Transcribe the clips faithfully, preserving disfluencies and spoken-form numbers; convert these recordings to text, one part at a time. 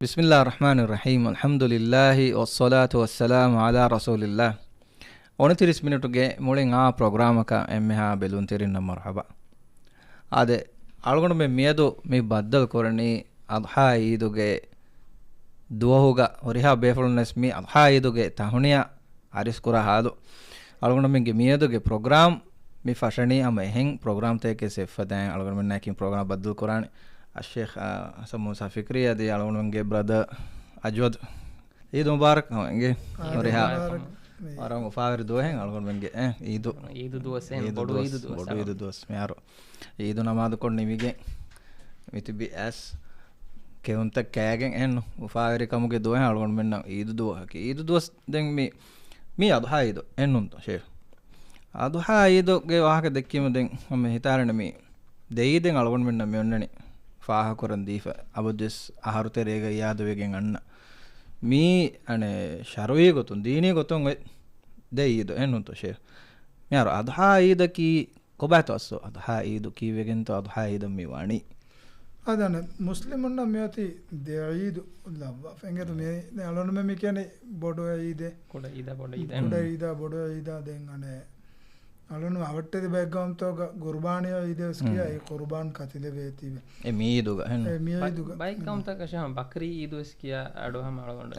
ބިސްމިއްލާހި ރަޙްމާނި ރަޙީމް. އަލްޙަމްދުލިއްލާހި ވައްޞަލާތު ވައްސަލާމު ޢަލާ ރަސޫލިއްލާހް. އުނަތިރީސް މިނިޓުގެ މުޅިން އާ ޕްރޮގްރާމަކަށް އެންމެހާ ބެލުންތެރިންނަށް މަރުޙަބާ. އާދެ، އަޅުގަނޑުމެން މިއަދު މި ބައްދަލު ކުރަނީ އަޟްޙާ ޢީދުގެ ދުވަހުގަ. ހުރިހާ ބޭފުޅުންވެސް މި އަޟްޙާ ޢީދުގެ ތަހުނިޔާ އަރިސްކުރާ ހާލު. އަޅުގަނޑުމެންގެ މިއަދުގެ ޕްރޮގްރާމް މި ފަށަނީ ހަމަ އެހެން ޕްރޮގްރާމްތަކެއް ސެއްފަދައިން. އަޅުގަނޑުމެންނާއެކީ ޕްރޮގްރާމް ބައްދަލު ކުރާނެ. އައްޝޭޚް، އާ، ޙަސަން މޫސާ ފިކްރީ އަދި އަޅުގަނޑުމެންގެ ބްރަދަ އަޖްވަދު. ޢީދު މުބާރަކް ހަމައެނގޭ. އާ، ހުރިހާ ޢީދު މުބާރަކް. ވަރަށް އުފާވެރި ދުވަހެއް އަޅުގަނޑުމެންގެ، އެ، ޢީދު. ޢީދު ދުވަސް އެހެން ޢީދު ބޮޑު ދުވަސް، ޢީދު ދުވަސް ބޮޑު އަޅު. ޢީދު ދުވަސް. މިހާރު ޢީދު ނަމާދުކޮށް ނިމިގެން މިތިބި އައިސް ކެއުންތައް ކާގެން އެހެން އުފާވެރިކަމުގެ ދުވަހެއް އަޅުގަނޑުމެންނަށް ޢީދު ދުވަހަކީ. ޢީދު ދުވަސް ދެން މި، މީ އަޟްޙާ ޢީދު އެއްނޫންތޯ ޝޭޚް؟ އަޟްޙާ ޢީދުގެ ވާހަކަ ދެއްކީމަ ދެން ހަމަ ހިތާރެނެ މީ ދެ ޢީދެއް އަޅުގަނޑުމެންނަށް މި އޮންނަނީ ފާހަގަކުރަން ދީފަ. އަބަދުވެސް އަހަރު ތެރޭގަ އިއާދަވެގެން އަންނަ މީ އަނެއް ޝަރުޢީ ގޮތުން، ދީނީ ގޮތުން އޮތް ދެ ޢީދު އެއްނޫންތޯ ޝޭޚް؟ މިހާރު އަޟްޙާ ޢީދަކީ ކޮބާތޯ އަސްލު އަޟްޙާ ޢީދު ކީއްވެގެންތޯ އަޟްޙާ ޢީދަށް މި ވަނީ؟ އާދެ، މުސްލިމުންނަށް މިއޮތީ ދެ ޢީދު ލައްވާފަ. އިނގޭތޯ މި ދެ އަޅުގަނޑުމެން މި ކިޔަނީ ބޮޑު ޢީދޭ. ކުޑަ ޢީދާ ބޮޑު ޢީދޭ. ކުޑަ ޢީދާ ބޮޑު ޢީދާ ދެން އަނެއް އަޅުން އަވަށްޓެދި ބައެއްގައުމުތޯގަ ގުރުބާނީ ޢީދޭ ވެސް ކިޔާ، އެ ޤުރުބާން ކަތިލެވޭތީވެ. އެ މި ޢީދުގަ އެ މި ޢީދުގަ. ބައެއްގައުމުތަކަށް ހަމަ ބަކްރީ ޢީދު ވެސް ކިޔާ އަޑު ހަމަ އަޅުގަނޑު.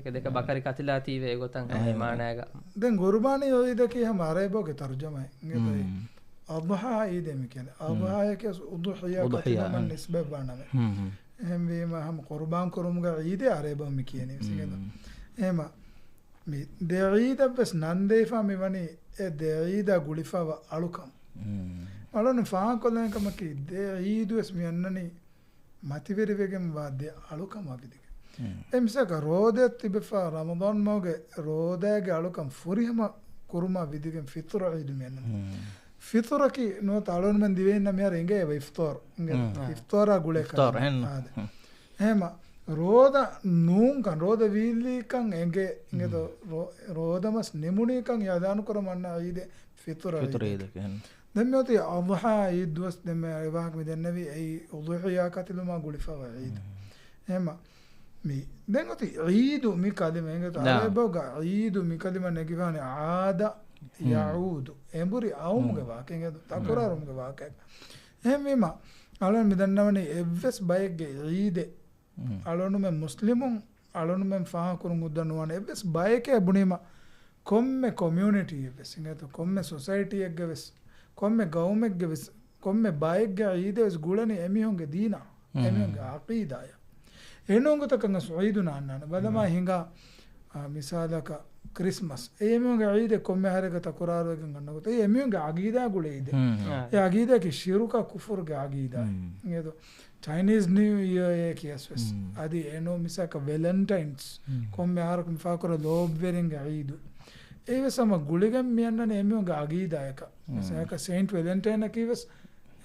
އެ ދެކަ ބަކަރި ކަތިލާތީވެ އެގޮތަށް ހަމަ އެ މާނާގަ. ދެން ގުރުބާނީ ޢީދަކީ ހަމަ ޢަރަބި ބަހުގެ ތަރުޖަމާއެއް. އިނގޭތޯ އަޟްޙާ ޢީދޭ މި ކިޔަނީ. އަޟްޙާއަކީ އުޟުޙިޔާ ކަތިލުމަށް ނިސްބަތްވާ ނަމެއް. އެހެންވީމަ ހަމަ ޤުރުބާން ކުރުމުގެ ޢީދޭ ޢަރަބި ބަހުން މި ކިޔަނީ ވެސް. އިނގޭތޯ އެހެމަ މި ދެ ޢީދަށްވެސް ނަންދެވިފާ މިވަނީ އެ ދެ ޢީދާ ގުޅިފާވާ އަޅުކަން. އަޅުން ފާހަގަކޮށްލަން ކަމަކީ ދެ ޢީދުވެސް މި އަންނަނީ މަތިވެރިވެގެންވާ ދެ އަޅުކަމާ ވިދިގެން. އެ މިސާލަކަށް ރޯދައަށް ތިބެފާ ރަމަޟާން މަހުގެ ރޯދައިގެ އަޅުކަން ފުރިހަމަ ކުރުމާ ވިދިގެން ފިޠުރު ޢީދު މި އަންނަނީ. ފިޠުރަކީ ނުވަތަ އަޅުންމެން ދިވެހިންނަށް މިހާރު އިނގޭ އެބަ އިފްޠާރު. އިނގޭ އިފްޠާރާ ގުޅޭ ކަން. އާދެ. އެހެމަ ރޯދަ ނޫންކަން، ރޯދަ ވީއްލީކަން އެނގޭ، އިނގޭތޯ ރޯ-، ރޯދަމަސް ނިމުނީކަން އަދާނުކުރަމުން އަންނަ ޢީދޭ ފިޠުރު ޢީދަކީ. ދެން މިއޮތީ އަޟްޙާ ޢީދު ވެސް ދެން މި ވާހަކަ މި ދެންނެވީ އެއީ އުޟުޙިޔާ ކަތިލުމާ ގުޅިފަވާ ޢީދު. އެހެމަ މި ދެން އޮތީ ޢީދު މި ކަލިމަ އިނގޭތޯ ޢަރަބި ބަހުގަ ޢީދު މި ކަލިމަ ނެގިފާނެ ޢާދަ ޔަޢޫދު. އެނބުރި އައުމުގެ ވާހަކަ އިނގޭތޯ ތަކުރާރުވުމުގެ ވާހަކަ. އެހެންވީމަ އަޅުން މި ދަންނަވަނީ އެއްވެސް ބައެއްގެ ޢީދެއް އަޅުންމެން މުސްލިމުން އަޅުންމެން ފާހަގަކުރުން ހުއްދަ ނުވާނެ އެއްވެސް ބައެކޭ ބުނީމަ ކޮންމެ ކޮމިއުނިޓީއެއްވެސް އިނގޭތޯ ކޮންމެ ސޮސައިޓީއެއްގެވެސް ކޮންމެ ގައުމެއްގެވެސް ކޮންމެ ބައެއްގެ ޢީދެއް ވެސް ގުޅެނީ އެމީހުންގެ ދީނާ، އެމީހުންގެ ޢަޤީދާޔަށް. އެނޫން ގޮތަކަށް ވެސް ޢީދު ނާންނާނެ. ބަލަމާ ހިނގާ، އާ، މިސާލަކަށް ކްރިސްމަސް. އެ އެމީހުންގެ ޢީދެއް ކޮންމެ އަހަރެއްގަ ތަކުރާރުވެގެން ގަންނަ ގޮތަށް. އެ އެމީހުންގެ ޢަޤީދާ ގުޅޭ ޢީދެއް. އެ ޢަޤީދާއަކީ ޝިރުކާ ކުފުރުގެ ޢަޤީދާ. އިނގޭތޯ ޗައިނީޒް ނިއު އިޔާއޭ ކިޔަސް ވެސް. އަދި އެނޫ މިސާލަކަށް ވެލެންޓައިންސް. ކޮންމެ އަހަރަކު މި ފާހަގަކުރާ ލޯބިވެރިންގެ ޢީދު. އެއީވެސް ހަމަ ގުޅިގެން މި އަންނަނީ އެމީހުންގެ ޢަޤީދާޔަކަށް. މިސާލަކަށް ސެއިންޓް ވެލެންޓައިންއަކީވެސް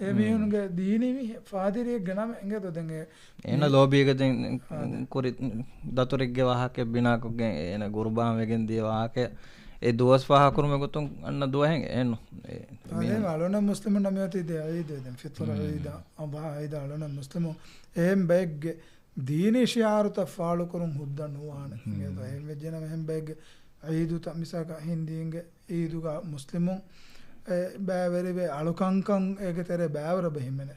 އެމީހުންގެ ދީނީ މި ފާދިރިއެއްގެ ނަމެއް އިނގޭތޯ ދެން އެ އޭނަ ލޯބީގަ ދެން ކުރި ދަތުރެއްގެ ވާހަކަ ބިނާކޮށްގެން އޭނަ ގުރުބާން ވެގެން ދިޔަ ވާހަކަ އެ ދުވަސް ފާހަގަކުރުމެއް ގޮތުން އަންނަ ދުވަހެއް އެއްނު. އެ އަޅުން މުސްލިމުންނަށް މިއޮތީ ދެ ޢީދު ދެން ފިޠުރު ޢީދާ، އަޟްޙާ ޢީދާ އަޅުން މުސްލިމުން އެހެން ބައެއްގެ ދީނީ ޝިޢާރުތައް ފާޅުކުރުން ހުއްދަ ނުވާނެ. އެހެން ވެއްޖެނަމަ އެހެން ބައެއްގެ ޢީދުތައް މިސާލަކަށް ހިންދީންގެ ޢީދުގަ މުސްލިމުން އެ ބައިވެރިވޭ އަޅުކަންކަން އޭގެ ތެރޭ ބައިވަރު ބެހިމެނެ.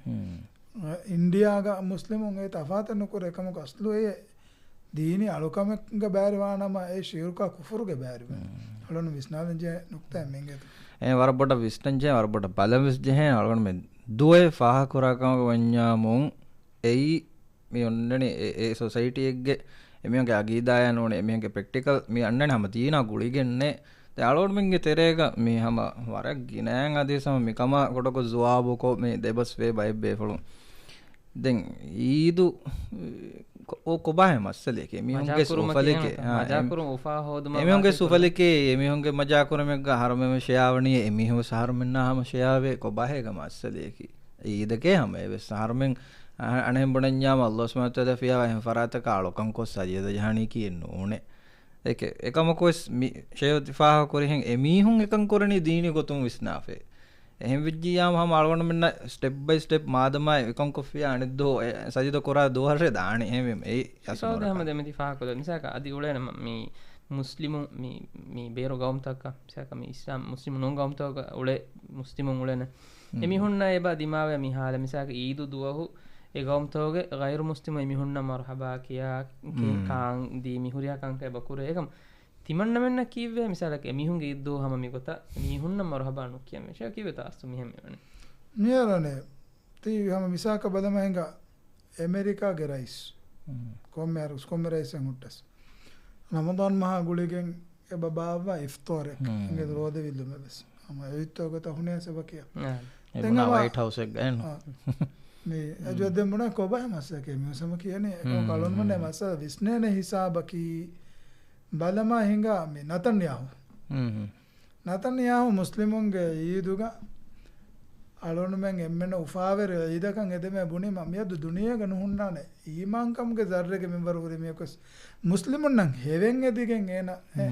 އިންޑިއާގަ މުސްލިމުން އެ ތަފާތެއް ނުކުރޭ. އެކަމަކު އަސްލު އެ ދީނީ އަޅުކަމެއްގަ ބައިވެރިވާނަމަ އެ ޝިރުކާ ކުފުރުގެ ބައިވެރިވޭ. އަޅުން ވިސްނާލަންޖެހޭ ނުކްތާއެއް މިއިނގޭތޯ. އެ ވަރަށް ބޮޑަށް ވިސްނަންޖެހޭ، ވަރަށް ބޮޑަށް ބަލަން ވެސް ޖެހޭ. އަޅުގަނޑުމެން ދުވަހެއް ފާހަގަކުރާ ކަމަކަށް ވަންޏާމުން އެއީ މި އޮންނަނީ އެ، އެ ސޮސައިޓީއެއްގެ އެމީހުންގެ ޢަޤީދާޔާ ނޫނީ، އެމީހުންގެ ޕްރެކްޓިކަލް މި އަންނަނީ ހަމަ ދީނާ ގުޅިގެންނޭ. ދެން އަޅުގަނޑުމެންގެ ތެރޭގަ މި ހަމަ ވަރަށް ގިނައިން އަދިވެސް ހަމަ މިކަމާ ކޮޓަކޮށް ޒުވާބުކޮށް މި ދެބަސް ވޭ ބައެއް ބޭފުޅުން. ދެން ޢީދު ކޮ-، ކޮބާހޭ މައްސަލައެކޭ؟ މީހުންގެ ސުފަލެކޭ. އާ، މަޖާކުރުން އުފާ ހޯދުމަށް މީހުންގެ ސުފަލެކޭ، އެމީހުންގެ މަޖާކުރުމެއްގަ އަހަރުމެން ޝެއާވަނީ، އެމީހުން ވެސް އަހަރުމެންނާ ހަމަ ޝެއާވޭ. ކޮބާހޭ މައްސަލައަކީ؟ ޢީދަކޭ ހަމަ އެވެސް އަހަރުމެން އަނެއް ބުނަންޏާމަ ﷲ ސުބްޙާނަހޫ ވަތަޢާލާ ފިޔާވާ އެހެން ފަރާތަކަށް އަޅުކަންކޮށް ސަޖިދަ ޖަހާނީކީއެއް ނޫނޭ. އެކެ، އެކަމަކުވެސް މި ޝޭޚް ފާހަގަކުރިހެން އެމީހުން އެކަން ކުރަނީ ދީނީ ގޮތުން ވިސްނާފައި. އެހެން ވެއްޖިއްޔާމު ހަމަ އަޅުގަނޑުމެންނަށް ސްޓެޕް ބައި ސްޓެޕް މާދަމާ އެކަން ކޮށްފިއްޔާ އަނެއްދުވަހު އެ ސަޖިދަ ކުރާ ދުވަހަށޭ ދާނީ. އެހެންވީމަ އެއީ އަސްލު ސިފައުދީ ނުރަކާ. ހަމަ ދެމިތި ފާހަގަކޮށްލަ. މިސާލަކަށް އަދި އުޅޭނެ މަ-، މި މުސްލިމު މި، މި ބޭރު ގައުމުތަކަށް، މިސާލަކަށް މި އިސްލާމް މުސްލިމު ނޫން ގައުމުތަކަށް އުޅޭ މުސްލިމުން އުޅޭނެ. އެމީހުންނަށް އެބަ ދިމާވޭ މި ހާލަ. މިސާލަކަށް އީދު ދުވަހު އެ ގައުމުތަކުގެ ޣައިރު މުސްލިމު އެމީހުންނަށް މަރުހަބާ ކިޔާ ކި-، ކާން ދީ މި ހުރިހާ ކަންކަން އެބަ ކުރޭ. އެކަމް ތިމަންނަމެންނަށް ކީއްވެ؟ މިސާލަކަށް އެމީހުންގެ އީދު ހަމަ މިގޮތަށް މީހުންނަށް މަރުހަބާ ނުކިޔަން ވެ. ޝޭ ކީއްވެތަ އަސްލު މިހެން މިވަނީ؟ މިހާރު އަނެއް ތި ހަމަ މިސާލަކަށް ބަލަމާ ހިނގާ އެމެރިކާގެ ރައީސް ކޮންމެ އަރުސް ކޮންމެ ރައީސެއް ހުއްޓަސް ރަމަޟާން މަހާ ގުޅިގެން އެބަ ބާއްވާ އިފްޠާރެއް އިނގޭ ރޯދަ ވިއްލުމެއް ވެސް ހަމަ އެއްތޯ ގޮތަށް ހުނޭސް އެބަ ކިޔާ. އެ ދެން ބުނާ ހަމަ ވައިޓް ހައުސްއެއްގައެއް ނޫން. މި އެޖު ދެން ބުނާ ކޮބާ މައްސަލަކީ މި ހަމަ ކިޔަނީ އެކަމަކު އަޅުންމެންނެ މައްސަލަ ވިސްނޭނެ ހިސާބަކީ ބަލަމާ ހިނގާ މި ނަތަންޔާހޫ. ނަތަންޔާހޫ މުސްލިމުންގެ އީދުގަ އަޅުންމެން އެންމެން އުފާވެރި އީދަކަށް އެދެމޭ ބުނީމަ މިއަދު ދުނިޔޭގަ ނުހުންނާނެ އީމާންކަމުގެ ޒައްރެއްގެ މިންވަރު ހުރި މީހަކުވެސް މުސްލިމުންނަށް ހެވެން އެދިގެން އޭނަ އެ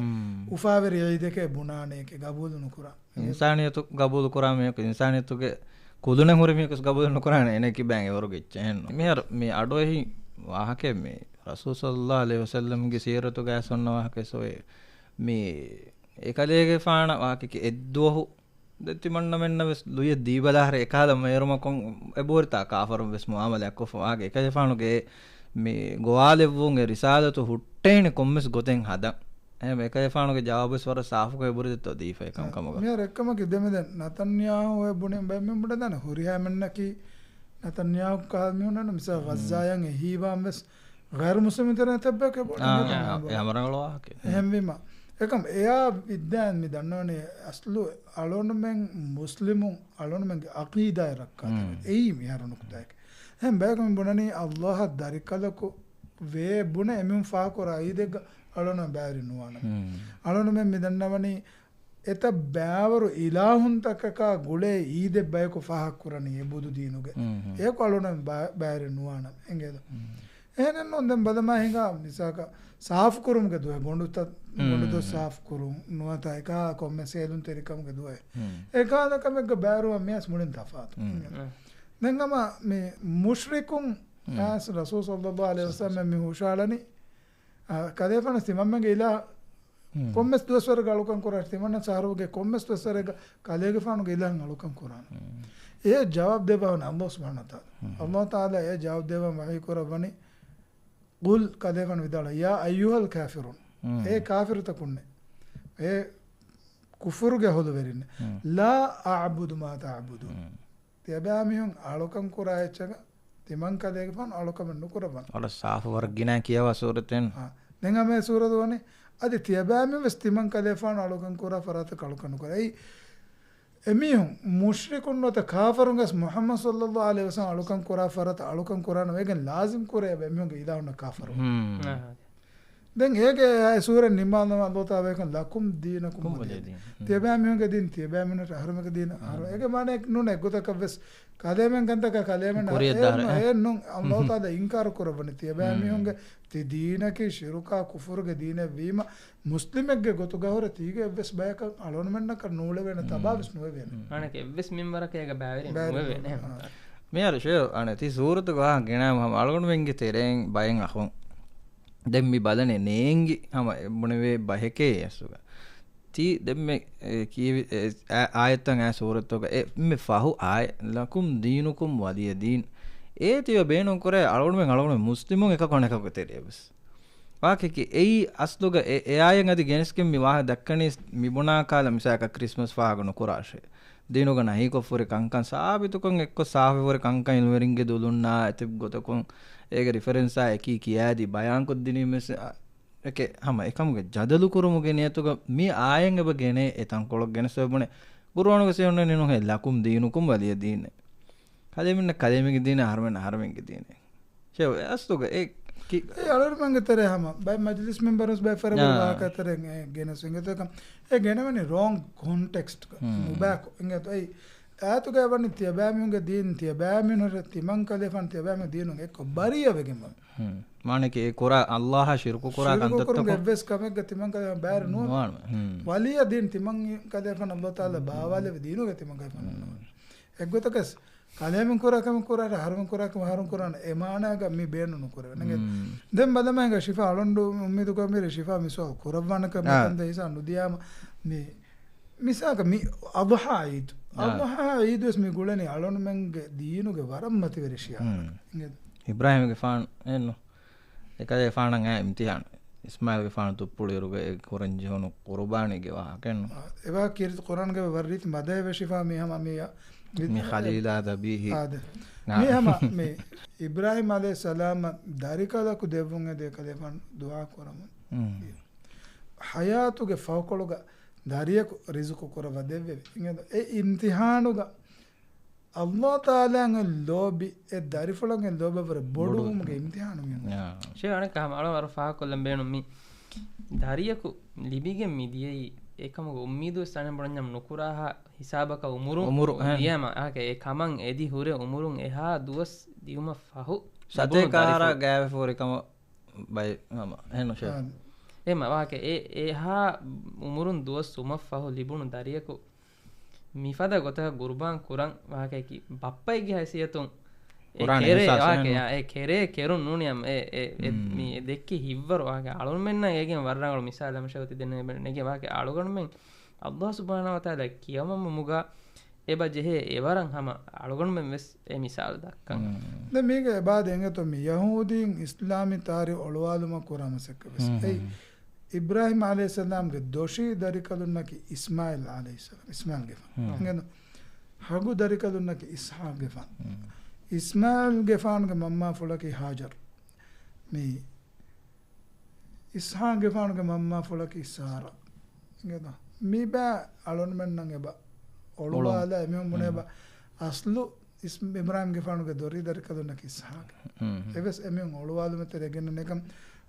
އުފާވެރި އީދެކޭ ބުނާނެ އެކެ ގަބޫލު ނުކުރާ. އިންސާނިއްޔަތު ގަބޫލު ކުރާ މީހަކު، އިންސާނިއްޔަތުގެ ކުލުނެއް ހުރި މީހަކުވެސް ގަބޫލު ނުކުރާނެ އޭނަ ކިބައިން އެވަރުގެ އެއްޗެއް ނޫން. މިހާރު މި އަޑުއެހި ވާހަކައެއް މި ރަސޫލު ޞައްލައްލާހު ޢަލައިހި ވަސައްލަމްގެ ސީރަތުގައި އޮންނަ ވާހަކައެއް ސޮއެ މި އެކަލޭގެފާނަށް ވާހަކަކީ އެއްދުވަހު ދެ ތިމަންނަމެންނަށް ވެސް ލުޔެއް ދީބަލާހަރެ އެކާލަ މޭރުމަކުން އެބޯރިތާ ކާފަރުން ވެސް މުއާމަލާ ކޮށްފަ ވާގެ އެކަލޭފާނުގެ މި ގޮވާލެއްވުން އެ ރިސާލަތު ހުއްޓޭނެ ކޮންމެސް ގޮތެއް ހަދަން. އެހެން އެކަލޭފާނުގެ ޖަވާބުވެސް ވަރަށް ސާފުކޮށް އެބުރިދެއްތޯ ދީފަ އެކަންކަމުގަ. މިހާރު އެއްކަމަކީ ދެމެދެން ނަތަންޔާހޫ އެ ބުނި ބައެއް މި ބުނެދާނެ ހުރިހާ މެންނަކީ ނަތަންޔާހޫ ކާ މިހުންނަން މިސާ ޣައްޒާޔަން އެހީވާން ވެސް ޣައިރު މުސްލިމުން ތެރޭ ތެއްބެކޭ ބޮޑަށް އާ، އެ ހަމަ ރަނގަޅު ވާހަކަ. އެހެންވީމަ އެކަމް އެޔާ ވިއްދާން މި ދަންނަވަނީ އަސްލު އަޅުންމެން މުސްލިމުން އަޅުންމެންގެ އަޤީދާއެއް ރައްކާތެރޭ. އެއީ މިހާރު ނުކުތާއެކެ. އެހެން ބަޔަކު މި ބުނަނީ އައްލާހަށް ދަރިކަލަކު ވޭ ބުނެ އެމީހުން ފާކުރާ އީދެއްގަ އަޅުން ބައިވެރި ނުވާނަމޭ. އަޅުންމެން މި ދަންނަވަނީ އެތައް ބައިވަރު އިލާހުންތަކަކާ ގުޅޭ އީދެއް ބަޔަކު ފާހަގަކުރަނީ އެ ބުދު ދީނުގެ. އެއަކު އަޅުން ބަ-، ބައިވެރި ނުވާނަމޭ. އެނގޭދޯ؟ އެހެނެއްނޫން ދެން ބަލަމާ ހިނގާ މިސާކަށް ސާފުކުރުމުގެ ދުވަހެއް ގޮނޑުތައް، ގޮނޑުދޮށް ސާފުކުރުން ނުވަތަ އެކާ ކޮންމެ ސޭލުންތެރިކަމުގެ ދުވަހެއް. އެކާލަ ކަމެއްގަ ބައިވެރިވާ މިއަސް މުޅިން ތަފާތު. ދެން ހަމަ މި މުޝްރިކުން އައިސް ރަސޫލު ޞައްލައްލާހު ޢަލައިހި ވަސައްލަމަ މި ހުށައަޅަނީ، އަ، ކަލޭފާނު ތިމަންމެންގެ އިލާ ކޮންމެސް ދުވަސްވަރެއްގަ އަޅުކަން ކުރާ ތިމަންނަ ސަހަރުގެ ކޮންމެސް ދުވަސްވަރެއްގަ ކަލޭގެފާނުގެ އިލާހަށް އަޅުކަން ކުރާނެ. އެ ޖަވާބު ދެއްވަނީ އައްލާހު ސުބްޙާނަހޫ ވަތަޢާލާ. އައްލާހު ތަޢާލާ އެ ޖަވާބު ދެއްވަން ވަޙީ ކުރައްވަނީ، ޤުލް ކަލޭފާނު ވިދާޅުވީ، ޔާ އައްޔުހަލް ކާފިރޫން. އޭ ކާފިރުތަކުންނޭ. އޭ ކުފުރުގެ ހުލުވެރިންނޭ. ލާ އަޢުބުދު މާ ތަޢުބުދޫން. ތިޔަބައިމީހުން އަޅުކަން ކުރާ އެއްޗަކަށް ތިމަން ކަލޭގެފާނު އަޅުކަމެއް ނުކުރައްވަން. ވަރަށް ސާފު ވަރަށް ގިނަ ކިޔަވާ ސޫރަތެއް. އާ، ދެން ހަމަ އެ ސޫރަތު ވަނީ، އަދި ތިޔަބައިމީހުން ވެސް ތިމަން ކަލޭފާނު އަޅުކަން ކުރާ ފަރާތަކަށް އަޅުކަން ނުކުރާ. އެއީ، އެމީހުން މުޝްރިކުން ނުވަތަ ކާފަރުން ވެސް މުޙައްމަދު ޞައްލައްލާހު ޢަލައިހި ވަސައްލަމަ އަޅުކަން ކުރާ ފަރާތަށް އަޅުކަން ކުރާނަމޭ އޭގެން ލާޒިމް ކުރޭ އެމީހުންގެ އިލާހުންނަށް ކާފަރު. ދެން އޭގެ އެ ސޫރަ ނިންމާލަމާ އައްލާހު ތަޢާލާ ވަޙީކުރަނީ، ލަކުމް ދީނުކުމް ވަލިޔަ ދީން. ތިޔަބައިމީހުންގެ ދީން ތިޔަބައިމީހުންނަށް، އަހަރުމެންގެ ދީން އަހަރު. އޭގެ މާނައަކީ ނޫން އެއްގޮތަކަށް ވެސް ކަލޭމެން ކަންތަކާ ކަލޭމެން ކުރިޔަށް އެއް ދާރަ. ނޫން، އެއް ނޫން. އައްލާހު ތަޢާލާ އިންކާރު ކުރައްވަނީ ތިޔަބައިމީހުންގެ ތި ދީނަކީ ޝިރުކާ ކުފުރުގެ ދީނެއް ވީމަ، މުސްލިމެއްގެ ގޮތުގަ ހުރެ ތީގެ އެއްވެސް ބަޔަކަށް އަޅުގަނޑުމެންނަކަށް ނޫޅެވޭނެ ތަބާވެސް ނުވެވޭނެ. މާނައަކީ އެއްވެސް މިންވަރަކަށް އޭގަ ބައިވެރި ނުވެވޭނެ. މިހާރު ޝޭ އަނެއް ތި ސޫރަތުގަ ވާހަކަ ގެނައިމަ ހަމަ އަޅުގަނޑުމެންގެ ތެރެއިން ބައެއް އަޚުން ދެން މި ބަލަނީ ނޭނގި ހަމަ ބުނެވޭ ބަހެކޭ އަސްލުގަ. ތި ދެންމެ، އެ، ކީވި، އެ، އާ، އާޔަތްތައް އާ ސޫރަތުގަ އެންމެ ފަހު އާޔަތް، ލަކުމް ދީނުކުމް ވަލިޔަ ދީން. އޭ ތިޔަ ބޭނުން ކުރޭ އަޅުގަނޑުމެން އަޅުގަނޑުމެން މުސްލިމުން އެކަކު އަނެކަކުގެ ތެރެއަށް ވެސް. ވާހަކައަކީ އެއީ އަސްލުގަ އެ، އެ އާޔަތް އަދި ގެނެސްގެން މި ވާހަކަ ދައްކަނީ މި ބުނާ ކަހަލަ މިސާލަކަށް ކްރިސްމަސް ފާހަގަ ނުކުރާށޭ. ދީނުގަ ނަހީކޮށްފަ ހުރި ކަންކަން ސާބިތުކޮށް އެއްކޮށް ސާފުވެރި ކަންކަން އިލްމުވެރިންގެ ދުލުންނާ އެތި ގޮތަކުން އޭގެ ރިފަރެންސާ އެކީ ކިޔާދީ ބަޔާންކޮށްދިނީމެސް އެކެ ހަމަ އެކަމުގެ ޖަދަލު ކުރުމުގެ ނިޔަތުގަ މި އާޔަތް އެބަ ގެނޭ އެ ތަންކޮޅަށް ގެނެސް އެބަ ބުނޭ. ޤުރުއާނުގަ ސިޔަންނެ ނިނުހެ ލަކުމް ދީނުކުމް ވަލިޔަ ދީނެ. ކަލޭމެންނަށް ކަލޭމެންގެ ދީނެ، އަހަރުމެންނަށް އަހަރުމެންގެ ދީނެ. ޝޭ، އެ އަސްލުގަ އެ ކި-، އެ އަޅުގަނޑުމެންގެ ތެރޭ ހަމަ ބައެއް މަޖިލިސް މެމްބަރުން ބައެއް ފަރަގު އާ. ވާހަކަ ތެރެއިން އެ ގެނެސް އިނގޭތޯ އެކަމް. އެ ގެނެވެނީ ރޯންގް ކޮންޓެކްސްޓް ނުބާކު އިނގޭތޯ އެއީ. އާޔަތުގައި ވަނީ ތިޔަބައިމީހުންގެ ދީން، ތިޔަބައިމީހުން، ތިމަން ކަލޭފާނު ތިޔަބައިމީހުން ދީނުން އެއްކޮށް ބަރީއަވެގެން ވަން. ހުން. މާނައަކީ ކުރާ، އައްލާހަށް ޝިރުކު ކުރާ ޝިރުކު ކަންތައްތަކުން ކުރުމުގެ އެއްވެސް ކަމެއްގަ ތިމަން ކަލޭފާނު ބައިވެރި ނުވާނެ. ނުވާނެ. ހުން. ވަލިއްޔަށް ދީން ތިމަން ކަލޭފާނު އައްލާހު ތަޢާލާ ބާވާލެއްވި ދީނުގައި ތިމަން ކަލޭފާނު ނުވާނެ. އެއްގޮތަކަސް ކަލޭމެން ކުރާ ކަމެއް ކުރާ، އަހަރުމެން ކުރާ ކަމެއް އަހަރުމެން ކުރާނެ. އެ މާނައިގަ މި ބޭނުން ނުކުރެވޭ. ނެގެ. ހުން. ދެން ބަލަމާ ހިނގާ ޝިފާ އަޅުގަނޑު އުއްމީދު ކުރަމީރޭ ޝިފާ މި ސުވާލު ކުރައްވާނެކަން އާ. މިކަން ދޭ ހިސާބު ނުދިޔާމަ މި މިސާލަކަށް މި އަޟްޙާ ޢީދު. އާ. އަޟްޙާ ޢީދު ވެސް މި ގުޅެނީ އަޅުގަނޑުމެންގެ ދީނުގެ ވަރަށް މަތިވެރި ޝިޢާރަކަށް. ހުން. އިނގޭތަ؟ އިބްރާހީމްގެފާނު އެއްނު. އެކަލޭފާނަށް އައި އިމްތިޙާނު. އިސްމާޢީލްގެފާނު ތުއްޕުޅިއިރުގައި ކުރަން ޖެހުނު ޤުރުބާނީގެ ވާހަކައެއްނު. އާ، އެވާ ކީރިތި ޤުރްއާންގައި ވަރަށް ރީތި މަދަހެއް ވެށިފާ މި ހަމަ މި، މި ޚަލީލާ ޛަބީޙީ. އާދެ. ނާ. މި ހަމަ މި އިބްރާހީމް ޢަލައިހިއްސަލާމަށް ދަރިކަލަކު ދެއްވުން އެދޭ ކަލޭފާނު ދުޢާ ކުރަމުން. ހުން. ޙަޔާތުގެ ފަހުކޮޅުގަ ދަރިޔަކު ރިޒުޤު ކުރައްވަ ދެއްވެވި. އިނގޭތަ؟ އެ އިމްތިޙާނުގަ އައްލާހު ތަޢާލާގެ ލޯބި، އެ ދަރިފުޅަށްގެ ލޯބި ވަރަށް ބޮޑު ބޮޑު. ވުމުގެ އިމްތިޙާނު މި. ޔާ. ޝޭޚް އަނެއްކާ ހަމަ އަޅު ވަރަށް ފާހަގަކޮށްލަން ބޭނުން މި ދަރިޔަކު ލިބިގެން މި ދިޔައީ އެކަމުގެ އުއްމީދު ވެސް އަނެއް ބުނަންޏާ ނުކުރާހާ ހިސާބަކަށް އުމުރުން އުމުރު، އެހެން. ދިޔަމަ، އާކެ އެ ކަމަށް އެދި ހުރެ އުމުރުން އެހާ ދުވަސް ދިޔުމަށް ފަހު ސަތޭކަ އާރަ ގާވެފަ ހުރި ކަމަށް ބައި ހަމަ އެހެންނު ޝޭޚް. އާ. އެހެންމަ ވާކެ އެ، އެހާ އުމުރުން ދުވަސް ވުމަށް ފަހު ލިބުނު ދަރިޔަކު މިފަދަ ގޮތަކަށް ގުރުބާން ކުރަން ވާކެއަކީ ބައްޕައެއްގެ ހައިސިއްޔަތުން އެ ކުރާނެ ކެރޭ އިޙްސާސް ވާކެ، އެހެންނު. އާ، އެ ކެރޭ ކެރުން ނޫނިއަމް އެ، އެ، އެ، މް. މި ދެއްކި ހިތްވަރު ވާކެ އަޅުމެންނަށް އޭގެން ވަރަށް ރަނގަޅު މިސާލެއް މަށަވަތި ދެންނެވެ ނެގެ ވާކެ އަޅުގަނޑުމެން އައްލާހު ސުބްޙާނަހޫ ވަތަޢާލާ ކިޔަމަން ވުމުގަ އެބަ ޖެހޭ އެވަރަށް ހަމަ އަޅުގަނޑުމެން ވެސް އެ މިސާލު ދައްކަން. މް. ދެން މީގެ އެބާދެ އެނގޭތޯ މި ޔަހޫދީން އިސްލާމީ ތާރީޚް އޮޅުވާލުމަށް ކުރާ މަސައްކަތް ވެސް. މް. އެއީ އިބްރާހީމް ޢަލައިހިއްސަލާމްގެ ދޮށީ ދަރިކަލުންނަކީ އިސްމާޢީލް ޢަލައިހިއްސަލާމް، އިސްމާޢީލްގެފާނު. މް. އިނގޭތޯ؟ ހަގު ދަރިކަލުންނަކީ އިސްޙާޤްގެފާނު. މް. އިސްމާޢީލްގެފާނުގެ މަންމާފުޅަކީ ހާޖަރު. މި އިސްޙާޤްގެފާނުގެ މަންމާފުޅަކީ ސާރާ. އިނގޭތޯ؟ މި ބައި އަޅުންމެންނަށް އެބަ އޮޅު. އޮޅުވާލާ އެމީހުން ބުނޭ މް. އެބަ އަސްލު އިސް-، އިބްރާހީމްގެފާނުގެ ދޮށީ ދަރިކަލުންނަކީ އިސްޙާޤް. މް. އެވެސް އެމީހުން އޮޅުވާލުމަށް ތެރޭގެން ނެކަން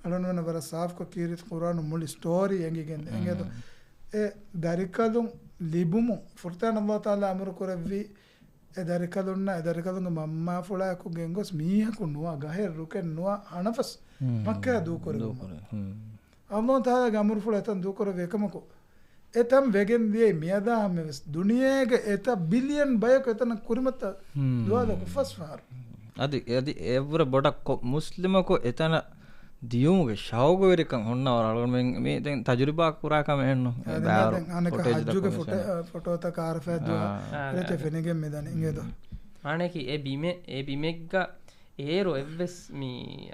އަޅުންމެންނަށް ވަރަށް ސާފުކޮށް ކީރިތި ޤުރްއާނުން މުޅި ސްޓޯރީ އެނގިގެން އެނގޭތޯ؟ މް. އެ ދަރިކަލުން ލިބުމުން ފުރަތަމަ އައްލާހު ތަޢާލާ އަމުރު ކުރެއްވީ އެ ދަރިކަލުންނަށް އެ ދަރިކަލުންގެ މަންމާފުޅާއެކު ގެންގޮސް މީހަކު ނުވާ ގަހެއް ރުކެއް ނުވާ އަނަފަސް މް. މައްކާ ދޫކުރެވުމަށް. ދޫކުރެ-، މް. އައްލާހު ތަޢާލާގެ އަމުރުފުޅު އެތަން ދޫކުރެވި އެކަމަކު، އެތަން ވެގެން ދިޔައީ މިއަދާ ހަމަޔަށް ވެސް ދުނިޔޭގެ އެތައް ބިލިއަން ބަޔަކު އެތަނަށް ކުރިމަތިލާ މް. ދުވާލަކު ފަސް ފަހަރު. އަދި، އަދި އެއަށްވުރެ ބޮޑަށް ކޮ-، މުސްލިމަކު އެތަނަށް ދިޔުމުގެ ޝައުގުވެރިކަން ހުންނަވަރު އަޅުގަނޑުމެން މި ދެން ތަޖުރިބާ ކުރާ ކަމެއް އެއްނު. އެ އަދި ބާރު ދެން އަނެކަ ފުޓޭޖް ހައްޖުގެ ދައްކަމުން ފުޓޭ-، ފެނެ. އަ، ފޮޓޯތަކާ އަރަފާތް ދުވާ އާ. ރެތެ ފެނިގެން މިދަނީ އިނގޭތޯ. މާނައަކީ އެ ބިމެއް، އެ ބިމެއްގަ އޭރު އެއްވެސް މި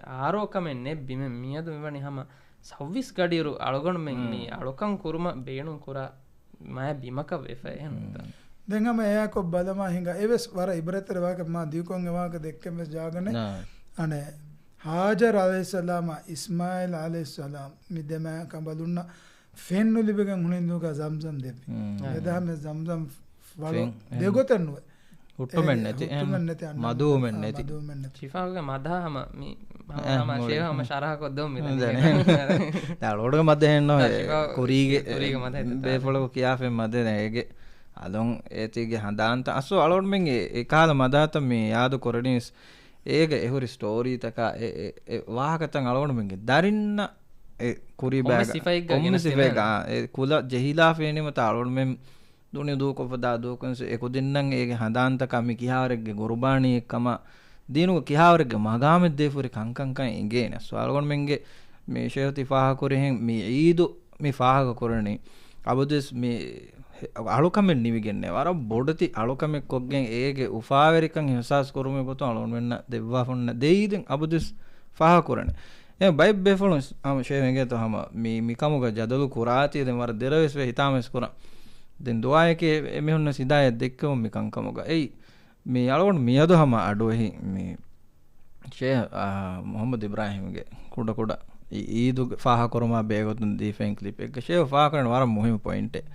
އާރޯ ކަމެއް ނެތް ބިމެއް މިއަދު މިވަނީ ހަމަ ސައުވީސް ގަޑިއިރު އަޅުގަނޑުމެން މް. މި އަޅުކަން ކުރުމަށް ބޭނުން ކުރާ މާ ބިމަކަށް ވެފަ އެހެން މް. ނުތަ؟ ދެން ހަމަ އެއާކޮށް ބަލަމާ ހިނގާ އެވެސް ވަރަށް އިބްރަތްތެރި ވާހަކަ މާ ދިޔުކޮށް އެ ވާހަކަ ދެއްކެން ވެސް ޖާގަނެ. ނާ. އަނެއް ހާޖަރު ޢަލައިހިއްސަލާމާ އިސްމާޢީލް ޢަލައިހިއްސަލާމް މި ދެމާ ކަނބަލުންނަށް ފެން ނުލިބިގެން ހުނިން ދޫގަ ޒަމްޒަމް ދެއްވި. މް. އެދާ ހަމަ ޒަމްޒަމް ވަޅު ފެން، އެ. ދެގޮތެއް ނުވެ. ހުއްޓުމެއް އެ، ނެތި، ހުއްޓުމެއް އެ، ނެތި އަންނަ. މަދުވުމެއް އާ، ނެތި. މަދުވުމެއް ނެތި. ޝިފާގެ މަދާ ހަމަ މި، ހަމަ، އެ، ހަމަ މުޅި. ޝޭހް ހަމަ ޝަރަހަކޮށް ދޯ މި ދެން. ދެން. ދެން އަޅުގަނޑު މަދެއް ހެންނޯ، ދެން އެ، ޝިފާ ކުރީގެ، ކުރީގެ މަދެއް ދެން ބޭފުޅަކު ކިޔާފެން މަދެއް ދެން އޭގެ އަލުން އޭތީގެ ހަނދާންތައް އަސްލު އަޅުގަނޑުމެންގެ އެ ކާލަ މަދާތައް މި ޔާދު ކުރަނީސް އޭގެ އެހުރި ސްޓޯރީތަކާ އެ، އެ، އެ ވާހަކަތައް އަޅުގަނޑުމެންގެ ދަރިންނަށް އެ ކުރީ ކޮންމެ ބައިގަ، ސިފައެއްގަ ކޮންމެ ގިނަ ސިފައެއްގަ، ސިފައެއް. އާ، އެ ކުލަ ޖެހިލާފަ އިނީމަތާ އަޅުގަނޑުމެން ދުނިޔެ ދޫކޮށްފަ ދާ ދޫކޮށް އެ ކުދިންނަށް އޭގެ ހަނދާންތަކާ މި ކިހާވަރެއްގެ ގުރުބާނީއެއް ކަމަށް ދީނުގަ ކިހާވަރެއްގެ މަގާމެއް ދޭފަ ހުރި ކަންކަންކަން އެނގޭނެ. ސުވާލުގަނޑުމެންގެ މި ޝޭހު ތި ފާހަގަކުރިހެން މި އީދު މި ފާހަގަކުރަނީ އަބަދުވެސް މި އަޅުކަމެއް ނިމިގެންނޭ. ވަރަށް ބޮޑެތި އަޅުކަމެއް ކޮށްގެން އޭގެ އުފާވެރިކަން އިޙްސާސް ކުރުމުގެ ގޮތުން އަޅުގަނޑުމެންނަށް ދެއްވާފަ ހުންނަ ދެ އީދެއް އަބަދުވެސް ފާހަގަކުރަނީ. އެ ބައެއް ބޭފުޅުން ހަމަ ޝޭހް އެނގޭތޯ ހަމަ މި، މިކަމުގަ ޖަދަލު ކުރާތީ ދެން ވަރަށް ދެރަވެސް ވެ ހިތާމަވެސް ކުރަން. ދެން ދުވާއެކޭ އެމީހުންނަށް ހިދާޔަތް ދެއްކެވުން މި ކަންކަމުގަ. އެއީ މި އަޅުގަނޑު މިއަދު ހަމަ އަޑުއެހި މި ޝޭހް، އާ، މުޙައްމަދު އިބްރާހީމްގެ ކުޑަކުޑަ އީ-، އީދުގެ ފާހަގަކުރުމާ ބެހޭގޮތުން ދީފައިން ކްލިޕެއްގަ ޝޭހް ފާހަގަކުރަނީ ވަރަށް މުހިއްމު ޕޮއިންޓެއް.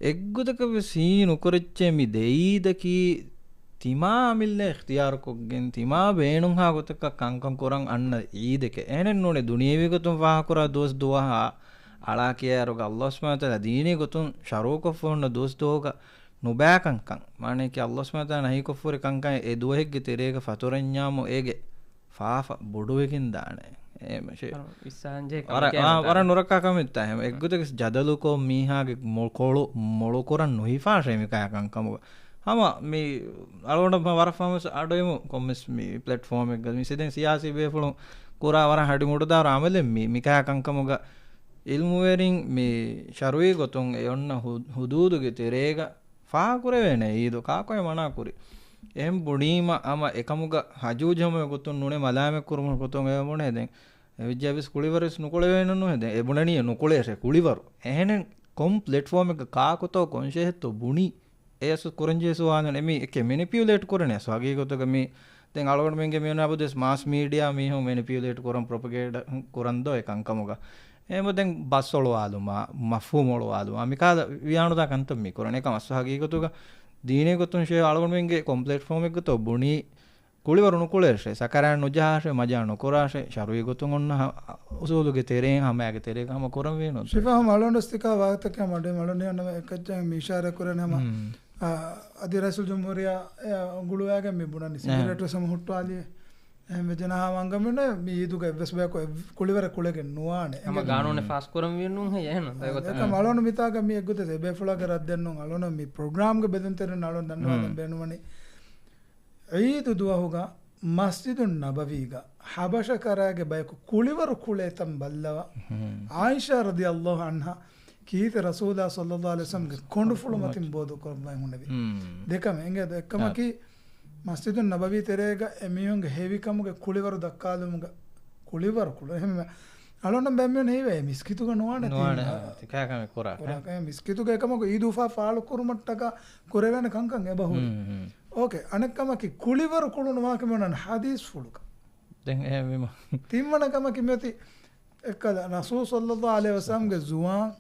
އެއްގޮތަކަށް ވެސް ހީ ނުކުރެއްޗޭ މި ދެ އީދަކީ ތިމާ އަމިއްލަ އިޚްތިޔާރުކޮށްގެން ތިމާ ބޭނުންހާ ގޮތަކަށް ކަންކަން ކުރަން އަންނަ އީދެކޭ. އެހެނެއް ނޫނޭ ދުނިޔެވީ ގޮތުން ފާހަގަކުރާ ދުވަސް ދުވަހާ އަޅާ ކިޔާއިރުގަ އައްލާހު ސުބްޙާނަހޫ ވަތަޢާލާ ދީނީ ގޮތުން ޝަރުޢުކޮށްފަ ހުންނަ ދުވަސް ދުވަހުގަ ނުބައިކަންކަން. މާނައަކީ ﷲ ސުބްޙާނަހޫ ވަތަޢާލާ ނަހީކޮށްފަހުރި ކަންކަން އެ ދުވަހެއްގެ ތެރޭގަ ފަތުރަންޏާމު އޭގެ ފާފަ ބޮޑުވެގެން ދާނެ. އެހެން ވަރަށް ވަރަށް، އާ، ވަރަށް ނުރައްކާ ކަމެއްތާ އެހެން. އެއްގޮތަކަށް ޖަދަލުކޮށް މީހާގެ މޮ-، ކޮޅު މޮޅުކުރަން ނުހިފާށޭ މިކަހަލަ ކަންކަމުގަ. ހަމަ މި އަޅުގަނޑު ވަރަށް ފަހުން ވެސް އަޑުއިވުން ކޮންމެސް މި ޕްލެޓްފޯމެއްގަ މި ސިދެން ސިޔާސީ ބޭފުޅުން ކުރާ ވަރަށް ހަޑި މުޑުދާރު އަމަލެއް މި، މިކަހަލަ ކަންކަމުގަ އިލްމުވެރިން މި ޝަރުޢީ ގޮތުން އެ އޮންނަ ހު-، ހުދޫދުގެ ތެރޭގަ ފާހަގަކުރެވޭނެ އީދު ކާކު އެ މަނާ ކުރީ. އެހެން ބުނީމަ ހަމަ އެކަމުގަ ހަޖޫޖަމުގެ ގޮތުން ނޫނޭ މަލާމަތް ކުރުމުގެ ގޮތުން އެ ބުނޭ ދެން. އެ ވިއްޖާ ވެސް ކުޅިވަރު ވެސް ނުކުޅެވޭނެ ނުހެދޭ. އެ ބުނަނީ ނުކުޅޭށޭ ކުޅިވަރު. އެހެނެއް ކޮން ޕްލެޓްފޯމެއްގަ ކާކުތޯ ކޮން ޝޭހެއްތޯ ބުނީ. އެ އަސް ކުރަންޖެހޭ ސުވާލު ނެ މީ އެކެ މެނިޕިއުލޭޓް ކުރަނީ އަސް ހަގީގަތުގަ މީ ދެން އަޅުގަނޑުމެންގެ މި ނަބުދެސް މާސް މީޑިއާ މީހުން މެނިޕިއުލޭޓް ކުރަން ޕްރޮޕަގޭންޑަ ކުރަން ދޯ އެ ކަންކަމުގަ. އެހެން ދެން ބަސް އޮޅުވާލުމާ، މަފްހޫމް އޮޅުވާލުމާ، މިކަހަލަ ވިޔާނުދާ ކަންތައް މި ކުރަން. އެކަމް އަސް ހަގީގަތުގަ ދީނީ ގޮތުން ޝޭ އަޅުގަނޑުމެންގެ ކޮން ޕްލެޓްފޯމެއްގަތޯ ބުނީ ކުޅިވަރު ނުކުޅޭށޭ، ސަކަރާތް ނުޖަހާށޭ، މަޖާ ނުކުރާށޭ، ޝަރުޢީ ގޮތުން އޮންނަ ހަ-، އުސޫލުގެ ތެރެއިން ހަމައިގެ ތެރޭގަ ހަމަ ކުރަންވީނު. ޝިފާ ހަމަ އަޅުގަނޑު ސްތިކާ ވާހަކަތަކެއް މަޑު މަޑު ނިޔަންނަމަ އެކައްޗަށް މި އިޝާރާ ކުރަން ހަމަ ހުން. އާ، އަދި ރައީސުލް ޖުމްހޫރިއްޔާ އެ ގުޅުވާގެން މި ބުނަނީ ނަ. ސިގިރޭޓް ވެސް ހަމަ ހުއްޓުވާލިއޭ. އެހެންވެ ޖަނަހާ ވަންގަމިން މި އީދުގަ އެއްވެސް ބަޔަކު އެއް ކުޅިވަރެއް ކުޅެގެން ނުވާނެ. ހަމަ އެނގޭ؟ ގާނޫނެއް ފާސް ކުރަން ވީނު ހެއްޔޭ އެހެން؟ އެކަމް އަޅުގަނޑު މިތާގަ މި އެއްގޮތަށް އެބޭފުޅާގެ ރައްދެއް ނޫން. އަޅުގަނޑު މި ޕްރޮގްރާމްގެ ބެލުންތެރިން އަޅުގަނޑު ދަންނަވާލަން ހުން. ބޭނުންވަނީ. ޢީދު ދުވަހުގަ މަސްޖިދުއް ނަބަވީގަ ޙަބަޝަ ކަރާގެ ބަޔަކު ކުޅިވަރު ކުޅޭތަން ބައްލަވާ، ހުން. ޢާއިޝާ ރަޟިޔަﷲ ޢަންހާ ކީރިތި ރަސޫލާ ޞައްލަﷲ ޢަލައިހި ވަސައްލަމްގެ ކޮނޑުފުޅު މަތިން ބޯދުކުރައްވައި ހުންނެވި. ހުން. ދެކަމެއް އެނގޭ އެއްކަމަކީ، އާ. މަސްޖިދުއް ނަބަވީ ތެރޭގަ އެމީހުންގެ ހެވިކަމުގެ ކުޅިވަރު ދައްކާލުމުގަ، ކުޅިވަރު ކުޅު، އެހެން އަޅުގަނޑު ބެންމެން ހީވޭ މިސްކިތުގަ ނުވާނެ ނުވާނެ، ތިން. ތިކާ ކަމެއް ކުރާ. ކުރާ ކަމެއް މިސްކިތުގަ އެކަމަކު އީދު އުފާ ފާޅު ކުރުމަށްޓަކާ ކުރެވޭނެ ކަންކަން އެބަހުރި. ހުން، ހުން. އޯކޭ، އަނެއް ކަމަކީ ކުޅިވަރު ކުޅުނު ވާކަމެއް އޮންނަން ޙަދީޘްފުޅުގަ. ދެން އެހެންވީމަ. ތިންވަނަ ކަމަކީ މިއޮތީ އެއްކަލަ ރަސޫލު ޞައްލަﷲ ޢަލައިހި ވަސައްލަމްގެ ޒުވާން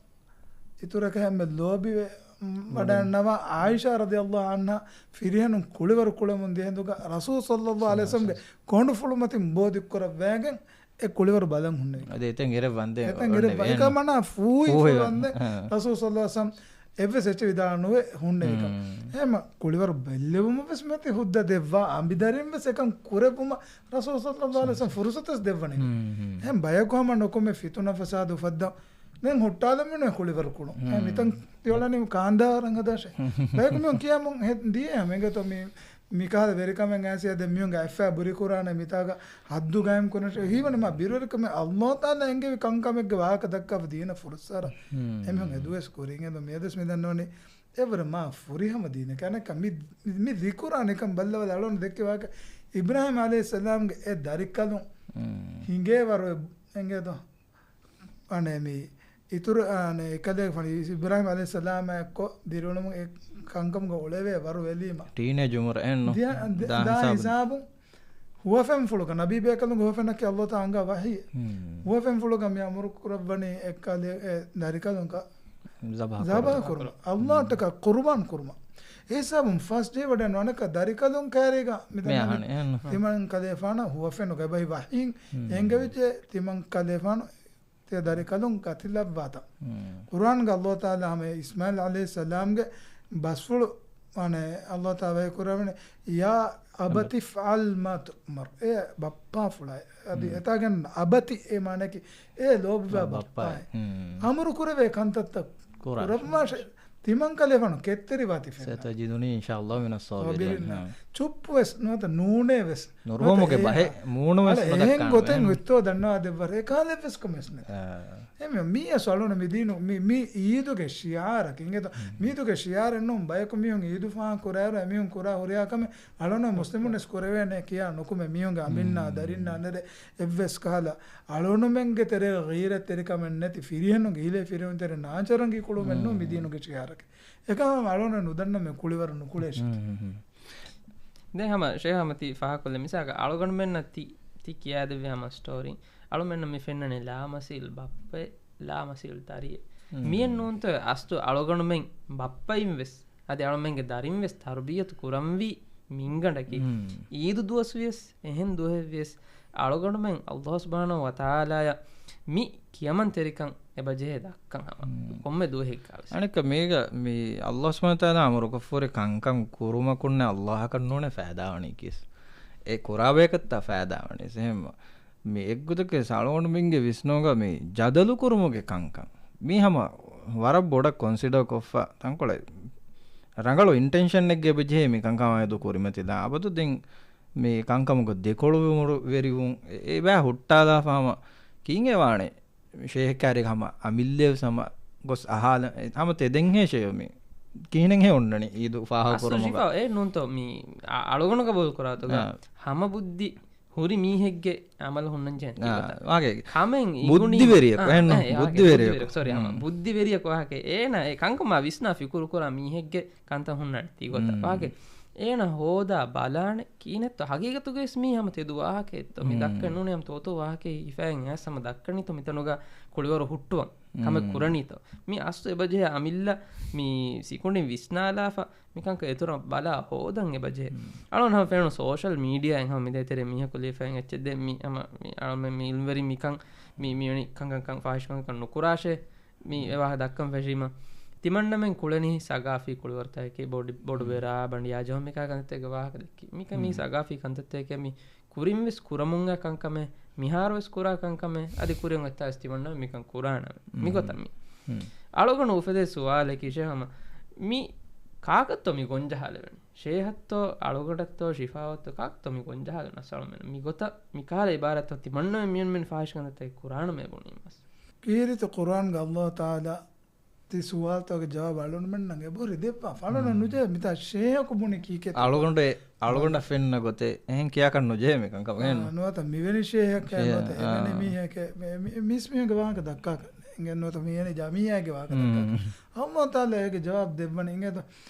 އިތުރަކަށް ހަމަ ލޯބިވެ، މް، ވަޑައިންނަވާ ޢާއިޝާ ރަޟިޔަﷲ ޢަންހާ ފިރިހެނުން ކުޅިވަރު ކުޅެމުން ދިޔަ ހިނދުގަ ރަސޫލު ޞައްލަﷲ ޢަލައިހި ވަސައްލަމްގެ ކޮނޑުފުޅު މަތިން ބޯ ދިއްކުރައްވައިގެން އެ ކުޅިވަރު ބަލަން ހުންނެވި. އަދި އެތެން އިރެއް ވަންދެން އެތެން އިރެއް ވަންދެން ވަންދެން. އެކަމަނާ ފޫހި ފޫހި ފުޅު ވަންދެން. އާ. ރަސޫލު ޞައްލަﷲ ޢަލައިހި ވަސައްލަމް އެއްވެސް އެއްޗެއް ވިދާޅު ނުވެ ހުންނެވި ކަމަށް. ހުން. އެހެން ކުޅިވަރު ބެއްލެވުމަށް ވެސް މަތި ހުއްދަ ދެއްވާ، އަނބިދަރިން ވެސް އެކަން ކުރެއްވުމަށް ރަސޫލު ޞައްލަﷲ ޢަލައިހި ވަސައްލަމް ފުރުޞަތު ވެސް ދެއްވަނީ. ހުން، ހުން. އެހެން ބަޔަކު ހަމަ ނުކުމެ ފިތުނަ ފަސާދު އުފައްދަން ދެން ހުއްޓާލަމުން ކުޅިވަރު ކުޅުން. ހުން. އެ މިތަން ތިއޮޅަނީ ކާންދާ ރަނގަދާށޭ. ބަޔަކު މިއޮން ކިޔާމުން ހެ-، ދިޔަ ހަމަ އެނގޭތޯ މި މިކަހަލަ ވެރިކަމެއް އައިސް އަދި މިހުންގެ އަތްފައި ބުރިކުރާނެ މިތާގަ ހައްދު ގާއިމް ކުރަން ހީވަނީ މާ ބިރުވެރިކަމެއް އައްލޯ ތާލާ އެންގެވި ކަންކަމެއްގެ ވާހަކަ ދައްކާފަ ދީނަ ފުރުސާރަ. ހުން. އެމިހުން އެދުވެސް ކުރިން އެދު މިއަދަސް މި ދަންނަވަނީ އެވަރަށް މާ ފުރިހަމަ ދީނެއް ކަނެކަ މި، މި ޛިކުރާނެ ކަން ބައްލަވަލަ އަޅުން ދެއްކި ވާހަކަ އިބްރާހިމް ޢަލައިހިއްސަލާމްގެ އެ ދަރިކަލުން ހުން. ހިނގޭ ވަރު އެނގޭދޯ. އަނެ މި އިތުރު، އަނެ އެކަލޭގެފާނު އިބްރާހިމް ޢަލައިހިއްސަލާމާއެއްކޮށް ދިރިއުޅުމުން އެ ކަންކަމުގަ އުޅެވޭ ވަރު ވެލީމަ. ޓީނޭޖް އުމުރު އެއްނު. ދިޔަ-، ދި-، ދާ ދާ ހިސާބުން. ހިސާބުން ހުވަފެންފުޅުގަ، ނަބީ ބޭކަލުންގެ ހުވަފެނަކީ ﷲ ތާ އަންގާ ވަޙީ. ހުން. ހުވަފެންފުޅުގަ މި އަމުރު ކުރައްވަނީ އެއްކަލެ-، އެ ދަރިކަލުން ކަ-، ޒަބަހަ ޒަބަހަ ކުރުމަށް. ކުރުމަށް. ﷲ އަށްޓަކާ ޤުރުބާން ކުރުމަށް. އެ ހިސާބުން ފަސް ޖެހިވަޑައިގެން ވަނަކަ ދަރިކަލުން ކައިރީގަ މި މި ދަންނަނީ. އަހަނި، އެހެން. ތިމަން ކަލޭފާނަށް ހުވަފެނުގަ އެބަހި ވަޙީން ހުން. އެންގެވިއްޖެ ތިމަން ކަލޭފާނު ތިޔަ ދަރިކަލުން ކަތިލައްވާތަން. ހުން. ޤުރުއާންގަ ﷲ ތާލާ ހަމަ އިސްމާޢީލް ޢަލައިހިއްސަލާމްގެ ބަސްފުޅު، އަނެ، ﷲ ތާ ވަޙީ ކުރައްވަނީ، "يا أبت افعل ما تؤمر." އޭ ބައްޕާފުޅާ. އަދި ހުން. އެތާގެން އަބަތި އޭ މާނައަކީ އޭ ލޯބިވާ ބައްޕާ. ބައްޕާ. ހުން. އަމުރު ކުރެވޭ ކަންތައްތައް ކުރާށޭ. ކުރައްވާށޭ. ތިމަން ކަލޭފާނު ކެތްތެރިވާތި ފެންނަ. ސަތަޖިދުނީ އިންޝާﷲ މިނަށް ޞާބިރީން. ޞާބިރީން. ހުން. ޗުއްޕުވެސް ނުވަތަ ނޫނޭވެސް. ނުރުހުމުގެ ނުވަތަ ބަހެއް، އެ، މޫނުވެސް އަޅެ އެހެން ނުދައްކާނެ. ގޮތެއް ހުއްތޯ ދަންނަވާ ދެއްވަރޭ ކާލެއްވެސް ކަމެއް ނެތް. އާ. އެމެ މީ އަސް އަޅުން މި ދީނު މި، މި އީދުގެ ޝިޢާރަކީ އިނގޭތޯ. މީ އީދުގެ ޝިޢާރެއް ނޫން ބަޔަކު މީހުން އީދު ފާހަގަ ކުރާއިރު އެމީހުން ކުރާ ހުރިހާ ކަމެއް އަޅުން މުސްލިމުންވެސް ކުރެވޭނެ ކިޔާ ނުކުމެ މީހުންގެ އަނބިންނާ ދަރިންނާ ނެރެ އެއްވެސް ކަހަލަ އަޅުނުމެންގެ ތެރޭގަ ޣީރަތްތެރިކަމެއް ނެތި ފިރިހެނުންގެ ހިލޭ ފިރިހެނުން ތެރޭ ނާޗަރަނގީ ކުޅުމެއް ނޫން މި ދީނުގެ ޝިޢާރަކީ. އެކަމަށް އަޅުން ނުދަންނަމޭ ކުޅިވަރު ނުކުޅޭ ޝޭޚް. ދެން ހަމަ ޝޭޚް ހަމަ ތި ފާހަގަކޮށްލެއްވި މިސާލަކަށް އަޅުގަނޑުމެންނަށް ތި، ތި ކިޔާދެއްވި ހަމަ ސްޓޯރީ. އަޅުމެންނަށް މި ފެންނަނީ ލާމަސީލް ބައްޕައެއް، ލާމަސީލް ދަރިއެއް. މިއެއް ނޫންތޯ އަސްލު އަޅުގަނޑުމެން ބައްޕައިން ވެސް، އަދި އަޅުމެންގެ ދަރިން ވެސް ތަރުބިޔަތު ކުރަންވީ މިންގަނޑަކީ. އީދު ދުވަސް ވިޔަސް، އެހެން ދުވަހެއް ވިޔަސް، އަޅުގަނޑުމެން ﷲ ސުބްޙާނަހޫ ވަތަޢާލާއަށް މި ކިޔަމަންތެރިކަން އެބަޖެހޭ ދައްކަން ހަމަ ކޮންމެ ދުވަހެއްގަ ވެސް. އަނެއްކަ މީގަ މި ﷲ ސުބްޙާނަހޫ ވަތަޢާލާ އަމުރުކޮށްފަހުރި ކަންކަން ކުރުމަކުންނެ ﷲ އަކަށް ނޫނޭ ފައިދާވަނީ ކީސް. އެ ކުރާ ބަޔަކަށްތާ ފައިދާވަނީ. އެހެން މި އެއްގޮތަކީ އަޅުގަނޑުމެންގެ ވިސްނުމުގަ މި ޖަދަލު ކުރުމުގެ ކަންކަން މީ ހަމަ ވަރަށް ބޮޑަށް ކޮންސިޑަރ ކޮށްފަ ތަންކޮޅެއް ރަނގަޅު އިންޓެންޝަނެއްގެ އެބަޖެހޭ މި ކަންކަމާއެދު ކުރިމަތިލާ އަބަދު ދެން މި ކަންކަމުގަ ދެކޮޅުވެރިވުން އެ-، އެބަ ހުއްޓާލާފަ ހަމަ ކީއްވާނެ؟ ޝޭހެއް ކާރިގަ ހަމަ އަމިއްލަ ވެސް ހަމަ ގޮސް އަހާލަ ހަމަ ތެދެންހޭ ޝޭހު މި ކިހިނެއްހޭ އޮންނަނީ އީދު ފާހަގަ ކުރުމުގަ. އޭ ނޫންތޯ މި އަ-، އަޅުގަނޑު ގަބޫލު ކުރާތޯގަ ހަމަ ބުއްދި ހުރި މީހެއްގެ އަމަލު ހުންނަންޖެހޭ ތިގޮތަށް. ކަމެއް ބުއްދިވެރިއަކު، އެހެން ބުއްދިވެރިއަކު. ބުއްދިވެރިއަކު، ސޮރީ، ހަމަ ބުއްދިވެރިއަކު ވާހަކަ. އޭނަ އެ ކަންކަމާ ވިސްނާ ފިކުރު ކުރާ މީހެއްގެ ކަންތައް ހުންނަނީ ތިގޮތަށް. ވާހަކަ އޭނަ ހޯދާ ބަލާނެ ކީނެއްތޯ ހަގީގަތުގަވެސް މީ ހަމަ ތެދު ވާހަކައެއްތޯ. މި ދައްކަން ނޫނޭ ހަމަ ތޯތޯ ވާހަކައެއް ހިފައިގެން އައިސް ހަމަ ދައްކަނީތޯ މިތަނުގަ ކުޅިވަރު ހުއްޓުވަން ކަމެއް ކުރަނީތޯ. މި އަސްލު އެބަޖެހޭ އަމިއްލަ މި ސިކުނޑިން ވިސްނާލާފަ މިކަންކަން އެތުރަށް ބަލާ ހޯދަން އެބަޖެހޭ. އަޅުން ހަމަ ފެނުނު ސޯޝަލް މީޑިއާއިން ހަމަ މިދޭތެރޭ މީހަކު ލިޔެފައިން އެއްޗެއް ދެން މި ހަމަ މި އަޅަމެން މި އިލްމްވެރިން މިކަން މި މިވެނި ކަންކަން ފާހިޝް ކަންކަން ނުކުރާށޭ. މި އެ ވާހަކަ ދައްކަން ފެށީމަ ތިމަންނަމެން ކުޅެނީ ސަގާފީ ކުޅިވަރުތަކެކޭ ބޮޑު، ބޮޑު ބެރާ ބަނޑިޔާ ޖަހުމިކާ ކަންތައްތަކެއް ވާހަކަ ދެއްކި. މިކަން މީ ސަގާފީ ކަންތައްތަކެކޭ މި ކުރިން ވެސް ކުރަމުން އައި ކަންކަމެއް، މިހާރު ވެސް ކުރާ ކަންކަމެއް، އަދި ކުރިން އޮތްތާ ވެސް ތިމަންނަމެން މިކަން ކުރާނަމޭ. މިގޮތަށް މި އަޅުގަނޑު އުފެދޭ ސުވާލަކީ ޝޭހް ހަމަ މި ކާކަށްތޯ މި ގޮންޖަހާލެވެނީ؟ ޝޭހަށްތޯ އަޅުގަނޑަށްތޯ ޝިފާއަށްތޯ ކާކަށްތޯ މި ގޮންޖަހާލެވެނީ އަސްލު މި ގޮތަށް މި ކަހަލަ އިބާރާތްތައް ތިމަންނަމެން މިއޮންމެން ފާހިޝް ކަންތައްތަކެއް ކުރާނަމޭ ބުނީމަސް. ކީރިތި ޤުރްއާންގަ ﷲ ތަޢާލާ ތި ސުވާލުތަކުގެ ޖަވާބު އަޅުގަނޑުމެންނަށް އެބަހުރި ދެއްވާ. ފަޅުނަށް ނުޖެހޭ މިތާ ޝޭހަކު ބުނި ކީކޭތޯ؟ އަޅުގަނޑު އެ-، އަޅުގަނޑަށް ފެންނަ ގޮތެއް އެހެން ކިޔާކަށް ނުޖެހޭ މިކަންކަމަށް. އާ، ނުވަތަ މިވެނި ޝޭހެއްކައެއް ނުވަތަ އެވެނި މީހެކޭ މި-، މި-، މިސް މީހުންގެ ވާހަކަ ދައްކާކަށް އިނގޭ ނުވަތަ މިވެނި ޖަމިއްޔާގެ ވާހަކަ ދައްކާކަށް. ﷲ ތަޢާލާ އޭގެ ޖަވާބު ދެއްވަނީ އިނގޭތޯ؟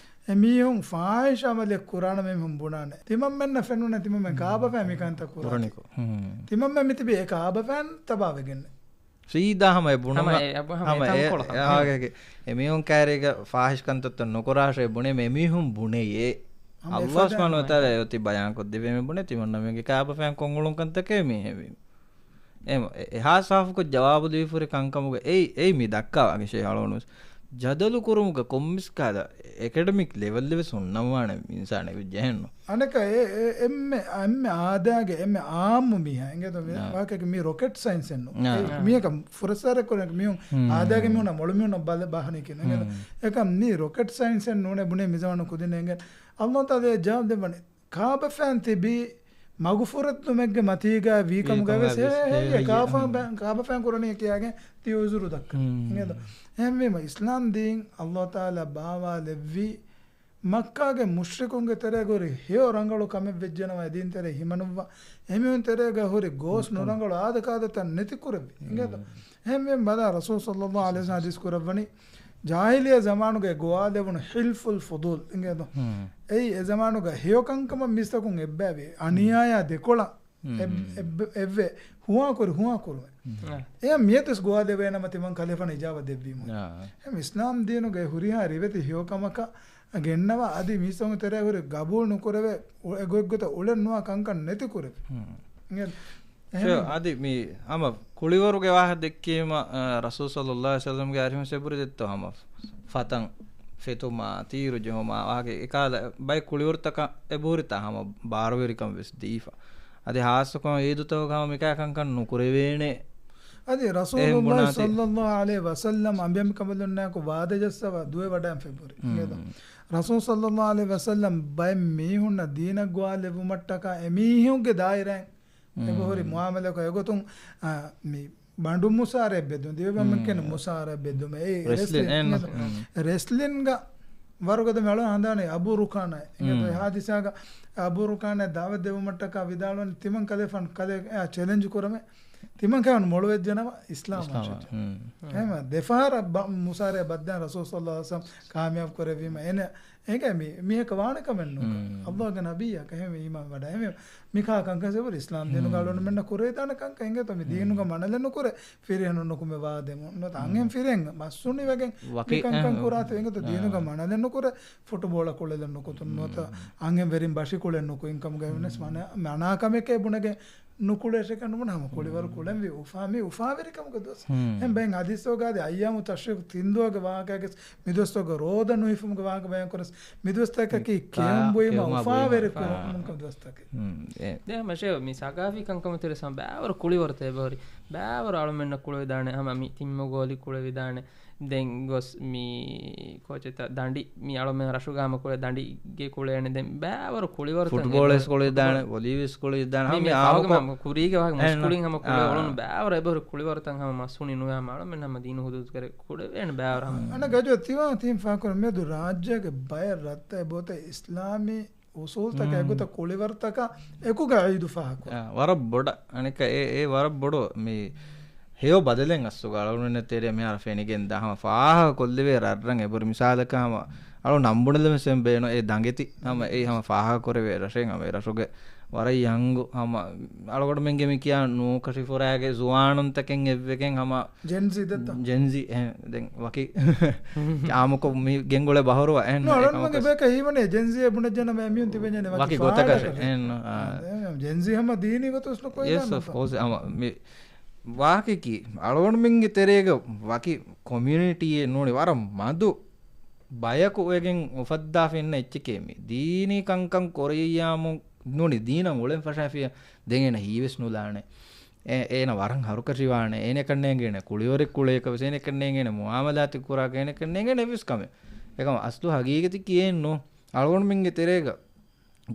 އެ މީހުން ފާހިޝް އަމަލެއް ކުރާނަމޭ މީހުން ބުނާނެ. ތިމަންމެންނަށް ފެނުނޭ ތިމަންމެން ކާބަފައިން މިކަންތައް ކުރާނީ. ތިމަންމެން މިތިބީ އެ ކާބަފައިން ތަބާވެގެން. ސީދާ ހަމަ އެ ބުނުމަށް ހަމަ އެ، ހަމަ އެ އެ ތަންކޮޅު ހަމަ. އެ އާގެ އެ މީހުން ކައިރީގަ ފާހިޝް ކަންތައްތައް ނުކުރާށޭ ބުނޭ މި މީހުން ބުނެޔޭ. ހަމަ އަﷲ ސުބްޙާނަހޫ ވަތަޢާލާ އެ އޮތީ ބަޔާންކޮށްދެއްވީ މި ބުނޭ ތިމަންނަމެންގެ ކާބަފައިން ކޮން އުޅުންކަންތަކެއް މީ ހެވީ. އެ، އެ، އެހާ ސާފުކޮށް ޖަވާބު ދީފަހުރި ކަންކަމުގަ އެއީ، އެއީ މި ދައްކާ ވާގި ޝޭހް އަޅުގަނޑު ވެސް. ޖަދަލު ކުރުމުގަ ކޮންމެސް ކަހަލަ އެކަޑެމިކް ލެވެލް ވެސް ހުންނަންވާނެ އިންސާނެއް ވެއްޖެހެންނު. އަނެކަ އެ، އެ، އެންމެ، އެންމެ އާދައިގެ އެންމެ އާއްމު މީހާ އިނގޭތޯ މި އާ. ވާހަކައިގެ މީ ރޮކެޓް ސައިންސެއްނު. އާ. އެ މީހަކަށް ފުރައްސާރަ ކުރަން މީހުން ހުން. އާދައިގެ މީހުންނާ މޮޅު މީހުންނަށް ބަލަ ބަހަނީކީ އިނގޭތޯ. ހުން. އެކަމް މީ ރޮކެޓް ސައިންސެއް ނޫނޭ ބުނޭ މިޒަމާނު ކުދިން އިނގޭ. ﷲ ތަޢާލާ ޖަވާބު ދެއްވަނީ. ކާބަފައިން ތިބީ މަގުފުރެއްދުމެއްގެ މަތީގަ ވީކަމުގަ ވެސް ހޭ، ހޭ، ހޭ، ކާފަ-، ހުން. ކާބަފައިން ކުރަނީ ކިޔާގެން ތި އުޒުރު ދައްކަނީ. ހުން. އިނގޭތޯ. އެހެންވީމަ އިސްލާމް ދީން ﷲ ތަޢާލާ ބާވާލެއްވީ މައްކާގެ މުޝްރިކުންގެ ތެރޭގަ ހުރި ހެޔޮ ރަނގަޅު ކަމެއް ވެއްޖެނަމަ އެ ދީން ތެރޭ ހިމަނުއްވާ އެމީހުން ތެރޭގަ ހުރި ގޯސް ނުރަނގަޅު އާދަކާދަތައް ނެތި ކުރެއްވި. އިނގޭތޯ. އެހެންވީމަ ބަލާ ރަސޫލު ޞައްލައްލާހު ޢަލައިހި ވަސައްލަމަ ޙަދީޘް ކުރައްވަނީ ޖާހިލިއްޔާ ޒަމާނުގައި ގޮވާލެވުނު ޙިލްފުލް ފުޟޫލް އިނގޭތޯ. އެއީ އެ ޒަމާނުގަ ހެޔޮ ކަންކަމަށް މީސްތަކުން އެއްބައިވި އަނިޔާޔާ ދެކޮޅަށް އެއް-، އެއް-، އެއްވެ ހުވާކުރި، ހުވާކުރުމެއް. އެއަށް މިއަދުވެސް ގޮވާލެވޭނަމަ ތިމަން ކަލޭފާނު އިޖާބަ ދެއްވީމު. އެހެން އިސްލާމް ދީނުގެ ހުރިހާ ރިވެތި ހެޔޮކަމަކަށް ގެންނަވާ އަދި މީސްތަކުން ތެރޭ ހުރި ގަބޫލު ނުކުރެވޭ އެ ގޮތްގޮތަށް އުޅެން ނުވާ ކަންކަން ނެތި ކުރެވި. އެހެން އަދި މި ހަމަ ކުޅިވަރުގެ ވާހަކަ ދެއްކީމަ، އަ، ރަސޫލު ޞައްލައްލާހު ޢަލައިހި ވަސައްލަމްގެ އަރިހުން އެބުރި ދެއްތޯ ހަމަ ފަތަން ފެތުމާ، ތީރު ޖެހުމާ، ވާހަކަ އެކާލަ ބައެއް ކުޅިވަރުތަކަށް އެބުރިތާ ހަމަ ބާރުވެރިކަން ވެސް ދީފަ. އަދި ހާއްސަކޮށް އީދުތަކުގަ ހަމަ މިކާ ކަންކަން ނުކުރެވޭނެ. އަދި ރަސޫލު ޞައްލައްލާހު ޢަލައިހި ވަސައްލަމް އަނބިޔަނބިކަނބަލުންނާއެކު ވާދަ ޖައްސަވާ ދުވެ ވަޑައިން ފެށި ހުރި. ރަސޫލު ޞައްލައްލާހު ޢަލައިހި ވަސައްލަމް ބައެއް މީހުންނަށް ދީނަށް ގޮވާލެއްވުމަށްޓަކާ އެމީހުންގެ ދާއިރާއިން އެބަހުރި މުޢާމަލާތަކުން އެގޮތުން، އާ، މި ބަނޑު މުސާރައެއް ބެއްދުން. ދިވެހި ބައިމީހުން ކިޔަނީ މުސާރަ ބެއްދުމޭ. އެ ރެސްލިން، ރެސްލިން، އެ، އެ، ނަ-، އެ، ރެސްލިންގަ ވަރުގަދަ މި އަޅުގަނޑު ހަނދާނީ އަބޫ ރުކާނާ. އެ ހާދިސާގަ އަބޫ ރުކާނާ ދަޢުވަތު ދެއްވުމަށްޓަކާ ވިދާޅުވަނީ ތިމަން ކަލޭފާނު ކަލޭ، އެ، ޗެލެންޖް ކުރަމޭ. ތިމަން ކަލޭފާނު މޮޅުވެއްޖެނަމަ އިސްލާމް އިސްލާމް ވާށޭ. އެހެންވީމަ ދެފަހަރަށް ބަ-، މުސާރައެއް ބައްދަން ރަސޫލު ޞައްލައްލާހު ޢަލައިހި ވަސައްލަމް ކާމިޔާބު ކުރެއްވީމަ އޭނަ އެނގޭ މި މީހަކަށް ވާނެ ކަމެއް ނޫން. މް. ﷲގެ ނަބިއްޔާ ކަހެން އީމާން ވަޑައި. އެހެންވެ، މިކާ ކަންކަން ސިފަ އިސްލާމް ދީނުގަ މް. އަޅުގަނޑުމެންނަށް ކުރެވިދާނެ ކަންކަން އެނގޭތޯ. މި މް. ދީނުގަ މަނަލެއް ނުކުރޭ، ފިރިހެނުން ނުކުމެ ވާދެމުން. ނުވަތަ މް. އަންހެން ފިރިހެން މަސްހުނިވެގެން ވަކި މި ކަންކަން އެހެން. ކުރާތި އެނގޭތޯ. އާ. ދީނުގަ މަނަލެއް ނުކުރޭ، ފުޓުބޯޅަ ކުޅެލެއް ނުކުތުން. ނުވަތަ މް. އަންހެން ވެރިން ބަށި ކުޅެން ނުކުތް. އެކަމުގައި ވެސް މް. މަނާ، މަނާ ކަމެކޭ ބުނެގެން ނުކުޅޭށޭ ކަން ނުބުނެ ހަމަ ކުޅިވަރު މް. ކުޅެންވީ އުފާ، މީ އުފާވެރިކަމުގެ ދުވަސް. މް. އެހެން ބައެއް ޙަދީޘްތަކުގައި އައްޔާމު ތަޝްރީޤު ތިން ދުވަހުގެ ވާހަކައިގެ މި ދުވަސްތަކުގަ ރޯދަ ނުހިފުމުގެ ވާހަކަ ބަޔާން ކުރަސް، މި ދުވަސްތަކަކީ މި ކެއުން ކާ-، ބުއިމަށް ކެއުމާ އުފާވެރި ބުއިމަށް. ކުރުމުގެ ދުވަސްތަކެއް. މް. އެ. ދެ މަށެ މި ސަގާފީ ކަންކަމު ތެރެ ސަމް ބާވަރު ކުޅިވަރުތައް އެބަހުރި. ބާވަރު އަޅުމެންނަށް ކުޅެވިދާނެ ހަމަ މި ތިންމަގު އޮލި ކުޅެވިދާނެ. ދެން ގޮސް މި ކޯޗެތަ ދަނޑި މި އަޅުމެން ރަށުގަ ހަމަ ކުޅެ ދަނޑިގެ ކުޅޭނެ. ދެން ބާވަރު ކުޅިވަރުތައް ފުޓްބޯޅަ އެބަހުރި. ވެސް ކުޅެވިދާނެ، ފުޓްބޯޅަ. ވޮލީ ވެސް ކުޅެވިދާނެ. ހަމަ މި މި ފާގު ހާމަކޮށް މަ-، ކުރީގެ ވާހަކަ އެހެން. މުސްކުޅިން ހަމަ ކުޅެ އާ. އޮޅުނު ބާވަރު އެބަހުރި ކުޅިވަރުތައް ހަމަ މަސްހުނި ނުވެ ހަމަ އަޅުމެން ހަމަ ދީނު ހުދޫދު ކުރެ ކުޅެވޭނެ ބާވަރު ހަމަ. އަނެއް ގަޖު ތިވާ ތީން ފާކުރ މިއަދު ރާއްޖޭގެ ބައެއް ރަށްތައް އެބައޮތޭ އިސްލާމީ އުސޫލްތަކާ މް. އެގޮތަށް ކުޅިވަރުތަކާ އެކުގަ ޢީދު ފާހަކުރު. އާ، ވަރަށް ބޮޑަށް. އަނެކަ އެ، އެ ވަރަށް ބޮޑު މި ހެޔޮ ބަދަލެއް އަސްލުގަ އަޅުގަނޑުމެންނަށް ތެރޭ މިހާރު ފެނިގެންދާ ހަމަ ފާހަގަ ކޮށްލެވޭ ރަށްރަށް އެބަހުރި. މިސާލަކަށް ހަމަ އަޅު ނަންބުނެލަމެސް އެން ބޭނު އެ ދަނގެތި ހަމަ އެ ހަމަ ފާހަގަ ކުރެވޭ ރަށެއް ހަމަ އެ ރަށުގެ ވަރަށް ޔަންގު ހަމަ އަޅުގަނޑުމެންގެ މި ކިޔާ ނޫކަށި ފުރާގެ ޒުވާނުންތަކެއް އެއްވެގެން ހަމަ ޖެންޒީ ދެއްތަ؟ ޖެންޒީ އެހެން ދެން ވަކި އާއްމުކޮށް މި ގެންގުޅޭ ބަހުރުވަ އެހެން ނޫ، އަޅުގަނޑުމެންގެ ބޭކަށް ހީވަނީ ޖެންޒީ އެ ބުނެ ޖެނަމ އެމީހުން ތިބެން ޖެނެ ވަކި ވަކި ގޮތަކަށް ފާޑަކަށް. އެހެން، އާ. އެ، ޖެންޒީ ހަމަ ދީނީ ގޮތުން އުސްލު ކޮއިލާ ޔެސް، އޮފް ކޯސް. ހަމަ މި ވާހަކަކީ އަޅުގަނޑުމެންގެ ތެރޭގަ ވަކި ކޮމިއުނިޓީއެއް ނޫނީ ވަރަށް މަދު ބަޔަކު ވެގެން އުފައްދާފަ އިންނަ އެއްޗެކޭ މި. ދީނީ ކަންކަން ކުރިއްޔާމު ނޫނީ ދީނަށް އުޅެން ފަށާފިޔަ ދެން އޭނަ ހީވެސް ނުލާނެ. އޭ-، އޭނަ ވަރަށް ހަރުކަށިވާނެ. އޭނަކަށް ނޭނގޭނެ ކުޅިވަރެއް ކުޅޭކަށް ވެސް، އޭނަކަށް ނޭނގޭނެ މުއާމަލާތެއް ކުރާކަށް، އޭނަކަށް ނޭނގޭނެ އެއްވެސް ކަމެއް. އެކަމަ އަސްލު ހަގީގަތަކީ އެއްނު. އަޅުގަނޑުމެންގެ ތެރޭގަ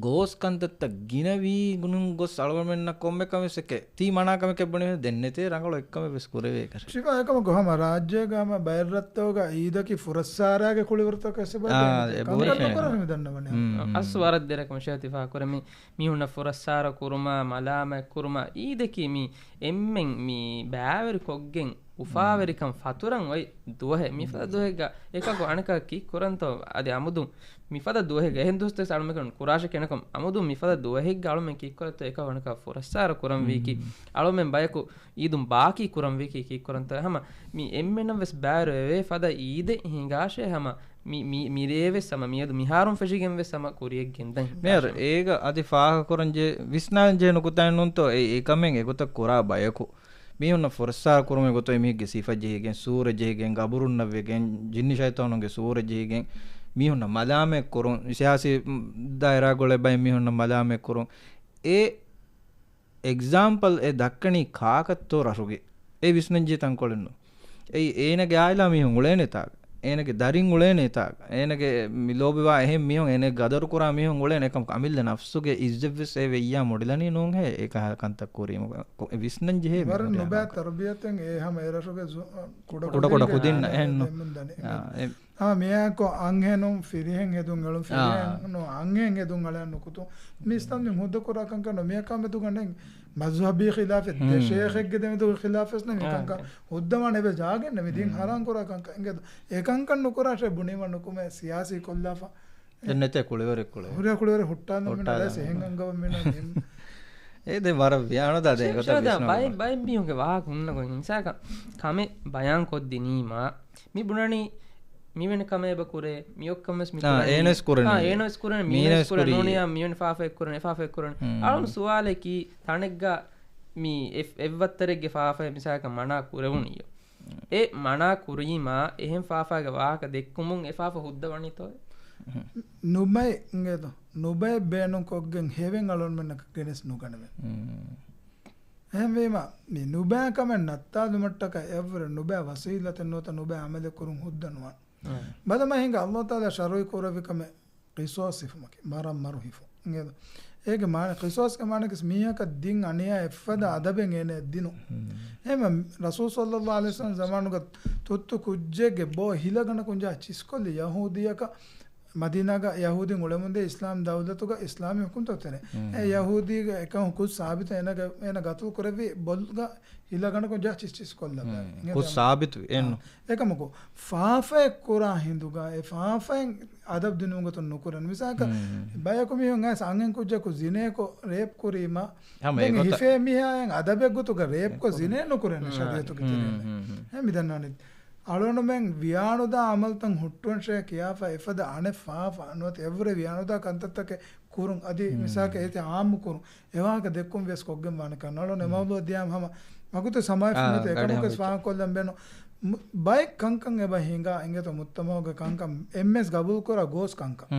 ގޯސް ކަންތައްތައް ގިނަވީ ގުނުން ގޮސް އަޅުގަނޑުމެންނަށް ކޮންމެ ކަމެއް އެކެ ތީ މަނާ ކަމެކޭ ބުނެ ދެން ނެތޭ ރަނގަޅު އެއްކަމެއް ވެސް ކުރެވޭކަށެއް. ޝިފާ އެކަމަކު ހަމަ ރާއްޖޭގަ ހަމަ ބައެއް ރަށްތަކުގަ އީދަކީ ފުރަސްސާރާގެ ކުޅިވަރުތަކަށް ސިފަ އާ، ދޭނެ. އެ ކަންކަން ބުރެ ނުކުރަން މި ދަންނަވަނީ. މް. އަސް ވަރަށް ދެރަކަށް ޝިފާ ކުރެ މި މީހުންނަށް ފުރައްސާރަ ކުރުމާ، މަލާމަތް ކުރުމާ، އީދަކީ މީ އެންމެން މީ ބާވެރި ކޮށްގެން އުފާވެރިކަން ފަތުރަން އޮތް ދުވަހެއް. މިފަދަ ދުވަހެއްގަ އެކަކު އަނެކަކަށް ކީއްކުރަންތޯ؟ އަދި އަމުދުން މިފަދަ ދުވަހެއްގަ އެހެން ދުވަސްތައް އަޅުމެން ކުރާށެކޭ ނަކަމް އަމުދުން މިފަދަ ދުވަހެއްގަ އަޅުމެން ކީއްކުރަންތޯ؟ އެކަކު އަނެކަކަށް ފުރައްސާރަ ކުރަންވީކީ، އަޅުމެން ބަޔަކު އީދުން ބާކީ ކުރަންވީކީ ކީއްކުރަންތޯ؟ ހަމަ މި އެންމެނަށް ވެސް ބާރު އެވޭ ފަދަ އީދެއް ހިނގާށޭ ހަމަ މި، މި، މިރޭ ވެސް ހަމަ މިއަދު މިހާރުން ފެށިގެން ވެސް ހަމަ ކުރިޔަށް ގެންދަން މޭރ، ހިނގާށޭ. އޭގަ އަދި ފާހަގަކުރަން ޖެ-، ވިސްނާން ޖެހޭ ނުކުތާއެއް ނޫންތޯ؟ އެ، އެ ކަމެއް އެގޮތަށް ކުރާ ބަޔަކު މީހުންނަށް ފުރައްސާރަ ކުރުމުގެ ގޮތުން އެމީހެއްގެ ސިފަ ޖެހިގެން، ސޫރަ ޖެހިގެން، ގަބުރުންނަށް ވެގެން، ޖިންނި ޝައިޠާނުންގެ ސޫރަ ޖެހިގެން، މީހުންނަށް މަލާމަތް ކުރުން، ސިޔާސީ، މް، ދާއިރާގަ އުޅޭ ބައެއް މީހުންނަށް މަލާމަތް ކުރުން. އެ އެގްޒާމްޕަލް އެ ދައްކަނީ ކާކަށްތޯ ރަށުގެ؟ އެ ވިސްނަންޖެހޭ ތަންކޮޅެއްނު. އެއީ އޭނަގެ އާއިލާ މީހުން އުޅޭނެ ތާގަ، އޭނަގެ ދަރިން އުޅޭނެ ތާގަ، އޭނަގެ މި ލޯބިވާ އެހެން މީހުން އޭނަ ގަދަރުކުރާ މީހުން އުޅޭނެ. އެކަމަކު އަމިއްލަ ނަފްސުގެ އިއްޒަތްވެސް އެ ވެއްޔާ މޮޑިލަނީ ނޫންހޭ އެކަހަލަ ކަންތައް ކުރީމަ. އެ ވިސްނަން ޖެހޭ ވަރަށް މީހުން ނުބައި ތަރުބިޔަތެއް އެ ހަމަ އެ ރަށުގެ ޒު-، ކުޑަ ކުޑަ ކުދިންނަށް ކުދިންނަށް އެހެންނު. އެމުންދަނީ. އާ، އެ ހަމަ މިއާއެކު އަންހެނުން ފިރިހެން ހެދުން އެޅުން، އާ. ފިރިހެން ނު އަންހެން ހެދުން އަޅަން ނުކުތު. މި އިސްލާމް ދީން ހުއްދަ ކުރާ ކަންކަން ނު މިއަކާ މެދުގަނޑެއް މަޒްހަބީ ޚިލާފެއް، ހުން. ދެ ޝޭޚެއްގެ ދެމެދުގެ ޚިލާފެއް ނެ މިކަންކަން އާ. ހުއްދަވާނެ އެބަ ޖާގައެއް ނެ މި ދީން ހުން. ހަރާން ކުރާ ކަންކަން އިނގޭ ދޯ. އެ ކަންކަން ނުކުރާށޭ ބުނީމަ ނުކުމެ ސިޔާސީ ކޮށްލާފަ. ދެން ނެތޭ ކުޅިވަރެއް ކުޅެވޭ. ހުރިހާ ކުޅިވަރެއް ހުއްޓާލަން މިނަ ހުއްޓާލަން. ދެސް އެހެން އަންގަވަން މިނަ މި. އޭ ދެ ވަރަށް ވިޔާނުދާ ދެ ޝޭ-، ގޮތަށް ޝޭދާ ވިސްނުން ބައެއް، ކުރާ. ބައެއް މީހުންގެ ވާހަކަ ހުންނަ ގޮތް އިންސާކަ ކަމެއް ބަޔާން ކޮށްދިނީމާ މި ބުނަނީ މިވެނި ކަމެއް އެބަ ކުރޭ، މި އޮއްކަމެސް މި އާ، ކުރަނީ. އޭނަސް ކުރަނީ. އާ، އޭނަސް ކުރަނީ، މީނަސް މީނަސް ކުރަނީ، ކުރީ. ނޫނިޔާ މިވެނި ފާފައެއް ކުރަނީ، އެ ފާފައެއް ކުރަނީ. ހުން. އަޅުން ސުވާލަކީ ތަނެއްގަ މި އެ-، އެއްވައްތަރެއްގެ ފާފައެއް މިސާކަށް މަނާ ކުރެވުނިއްޔޯ. އެ މަނާ ކުރީމާ އެހެން ފާފާގެ ވާހަކަ ދެއްކުމުން އެ ފާފަ ހުއްދަ ވަނީތޯއޭ؟ ނުބައި އިނގޭތޯ؟ ނުބައި ބޭނުންކޮށްގެން ހެވެން އަޅުންމެންނަކަށް ގެނެސް ނުގަނެވޭ. އެހެންވީމާ، މި ނުބައި ކަމެއް ނައްތާލުމަށްޓަކައި އެއްވުރެ ނުބައި ވަސީލަތެއް ނުވަތަ ނުބައި ޢަމަލެއް ކުރުން ހުއްދަ ނުވާން. ބަލަމާ ހިނގާ ﷲ ތަޢާލާ ޝަރުޢީ ކުރެއްވި ކަމެއް ޤިޞާޞް ހިފުމަކީ، މަރަށް މަރު ހިފުން. އެ މާނަ، ޤިޞާޞްގެ މާނަކީ މީހަކަށް ދިން އަނިޔާ އެއްފަދަ އަދަބެއް އޭނައަށް ދިނުން. އެހެންވެ، ރަސޫލު ޞައްލައްލާހު ޢަލައިހި ވަސައްލަމް ޒަމާނުގަ ތުއްތު ކުއްޖެއްގެ ބޯ ހިލަގަނޑަކުން ޖާ ޗިސްކޮށްލި ޔަހޫދީއަކަށް މަދީނާގަ ޔަހޫދީން އުޅެމުންދޭ އިސްލާމް ދައުލަތުގަ އިސްލާމީ ހުކުމްތައް ތެރޭ. އެ ޔަހޫދީގެ އެކަން ކުށް ސާބިތު އޭނަގެ، އޭނަ ގަތުލު ކުރެއްވި ބޮލުގަ ހިލަ ގަނޑަކުން ޖަސްޓިސް ކޮށްލަ ބައި. ކުށް ސާބިތު އެންނު. އެކަމަކު ފާފައެއް ކުރާ ހިނދުގަ އެ ފާފައިން އަދަބް ދިނުމުގަތުން ނުކުރަން. މިސާކަށް ބަޔަކު މީހުން އައިސް އަންހެން ކުއްޖަކު ޒިނޭކޮށް ރޭޕް ކުރީމަ، ހިފޭ މީހާއަށް އަދަބެއް ގޮތުގަ ރޭޕްކޮށް ޒިނޭ ނުކުރޭނެ ޝަރީއަތުގެ ތެރޭނެ. އެ މިދަންނާނެ. އަޅުގަނޑުމެން ވިޔާނުދާ އަމަލްތައް ހުއްޓުވަން ޝޭ ކިޔާފަ އެފަދަ އަނެއް ފާފަ ނުވަތަ އެއްވުރެ ވިޔާނުދާ ކަންތައްތަކެއް ކުރުން އަދި މިސާކަށް އޭތި އާއްމު ކުރުން އެ ވާހަކަ ދެއްކުން ވިޔަސް ކޮށްގެން ވާނެ ކަން. އަޅުގަނޑު އެ މައުޟޫއަށް ދިޔާމަ ހަމަ ވަގުތު ސަމާލު ފުންޏަތު އެކަމަކުވެސް ފާހަގަކޮށްލަން ބޭނުން. މު-، ބައެއް ކަންކަން އެބަ ހިނގާ އިނގޭތޯ މުޖްތަމައުގެ ކަންކަން އެންމެސް ގަބޫލުކުރާ ގޯސް ކަންކަން.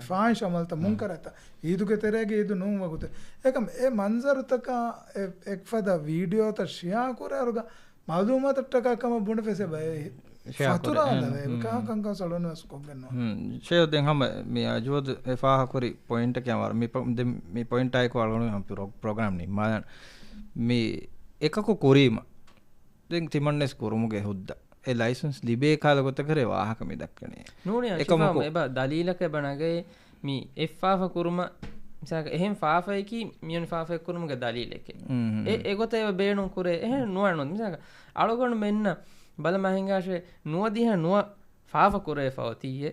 ފާހިޝް އަމަލްތައް މުންކަރަތައް. އީދުގެ ތެރޭގެ އީދު ނޫން ވަގުތެއް. އެކަމް އެ މަންޒަރުތަކާ އެ-، އެއްފަދަ ވީޑިއޯތައް ޝެއާ ކުރާއިރުގަ މައުލޫމާތަށްޓަކާ ކަމަށް ބުނެފަސޭ ބައެއް ޝެއާ ކުރޭ. ފަތުރާލަވޭ. ކަންކަން ސަޅުން ވެސް ކޮށްގެން ނުވާ. ޝެއާ ދެން ހަމަ މި އަޖުވަދު އެ ފާހަ ކުރި ޕޮއިންޓަކީ އަމާރު. މި ޕޮ-، ދެން މި ޕޮއިންޓާއެކު އަޅުގަނޑު ހަމަ ޕްރޮ-، ޕްރޮގްރާމް ނިންމާލަން. މި އެކަކު ކުރީމަ. ދެން ތިމަންނެސް ކުރުމުގެ ހުއްދަ. އެ ލައިސަންސް ލިބޭ ކާލަ ގޮތަކަށް ވާހަކަ މި ދައްކަނީ. ނޫނީ އެކަމަކު އަށިފާމު އެބަ ދަލީލަކަށް އެބަ ނަގައޭ މި އެއް ފާފަ ކުރުމަށް، މިސާލަކަށް އެހެން ފާފައަކީ މިވެނި ފާފައެއް ކުރުމުގެ ދަލީލެކޭ. އެ، އެގޮތަށް އެބަ ބޭނުން ކުރޭ. އެހެން ނުވާނެ. މިސާލަކަށް އަޅުގަނޑުމެންނަށް ބަލަމާ ހިނގާށޭ ނުވަދިހަ ނުވަ ފާފަ ކުރެވިފަ އޮތީއޭ.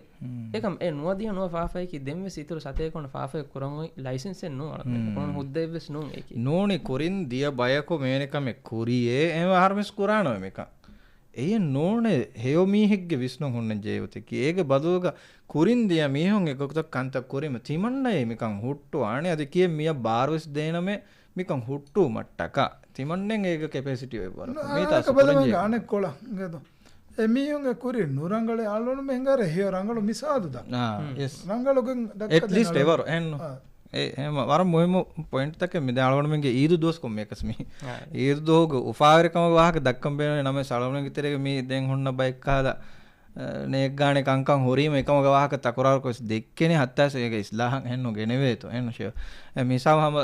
އެކަމް އެ ނުވަދިހަ ނުވަ ފާފައަކީ ދެންވެސް އިތުރު ސަތޭކަ ވަނަ ފާފައެއް ކުރަން އޮތް ލައިސަންސެއް ނޫން އަޅުގަނޑު. ކުރުނު ހުއްދައެއްވެސް ނޫން އެކީ. ނޫނީ ކުރިން ދިޔަ ބަޔަކު މިވެނި ކަމެއް ކުރީއޭ އެ އަހަރުމެސް ކުރާނަމޭ މިކަން. އެއެއް ނޫނޭ ހެޔޮ މީހެއްގެ ވިސްނުން ހުންނަން ޖެހޭ ގޮތަކީ. އޭގެ ބަދަލުގަ ކުރިން ދިޔަ މީހުން އެގޮތަށް ކަންތައް ކުރީމަ ތިމަންނައޭ މިކަން ހުއްޓުވާނެ. އަދި ކިޔެ މިޔަށް ބާރުވެސް ދޭނަމޭ މިކަން ހުއްޓުވުމަށްޓަކާ. ތިމަންނައޭ އޭގެ ކެޕޭސިޓީ އޮތް ވަރަކަށް. ނު-، މީތާ އަނެކަ ސުކުރަން ބަލަމެންގެ ޖެހޭ. އަނެއްކޮޅަށް އިނގޭތޯ. އެ މީހުންގެ ކުރިން ނުރަނގަޅޭ އަޅުގަނޑުމެން ހިނގާރޭ ހެޔޮ ރަނގަޅު މިސާލު ދައްކަން. ރަނގަޅުގެން ދައްކަ އެޓްލީސްޓް އެވަރު އެހެންނު. އެ، އެހެން ވަރަށް މުހިއްމު ޕޮއިންޓްތަކެއް މި ދެން އަޅުގަނޑުމެންގެ އީދު ދުވަސް ކޮންމެއަކަސް މި. އީދު ދުވަހުގެ އުފާވެރިކަމުގެ ވާހަކަ ދައްކަން ބޭނުން ނަމަވެސް އަޅުގަނޑުމެންގެ ތެރޭގަ މި ދެން ހުންނަ ބައެއްކަހަލަ، އަ، ނޭއްގާނެ ކަންކަން ހުރީމަ އެކަމުގެ ވާހަކަ ތަކުރާރުކޮށް ދެއްކެނީ ހައްތާސް އޭގެ އިސްލާހަށް އެހެންނު ގެނެވޭތޯ. އެހެންނު ޝެއާ. އެ މިސާލު ހަމަ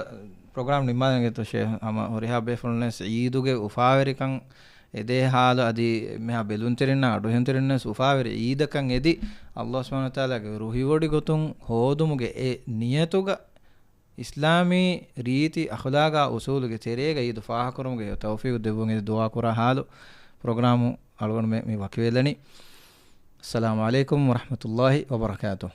ޕްރޮގްރާމް ނިންމާލަން އިނގޭތޯ ޝޭހް. ހަމަ ހުރިހާ ބޭފުޅުންނަށް އީދުގެ އުފާވެރިކަން އެދޭ ހާލު އަދި މިހާ ބެލުންތެރިންނާ އަޑުހެންތެރިންނަށް އުފާވެރި އީދަކަށް އެދި، ﷲ ސުބްޙާނަހޫ ވަތަޢާލާގެ ރުހިވޮޑި ގޮތުން ހޯދުމުގެ އެ ނިޔަތުގަ އިސްލާމީ ރީތި އަޚުލާގާ އުސޫލުގެ ތެރޭގަ އީދު ފާހަކުރުމުގެ ތައުފީގު ދެއްވުން އެދި ދުޢާ ކުރާ ހާލު ޕްރޮގްރާމު އަޅުގަނޑުމެން މި ވަކިވެލަނީ. އައްސަލާމު ޢަލައިކުމް ވަރަޙްމަތުﷲ ވަބަރަކާތުހު.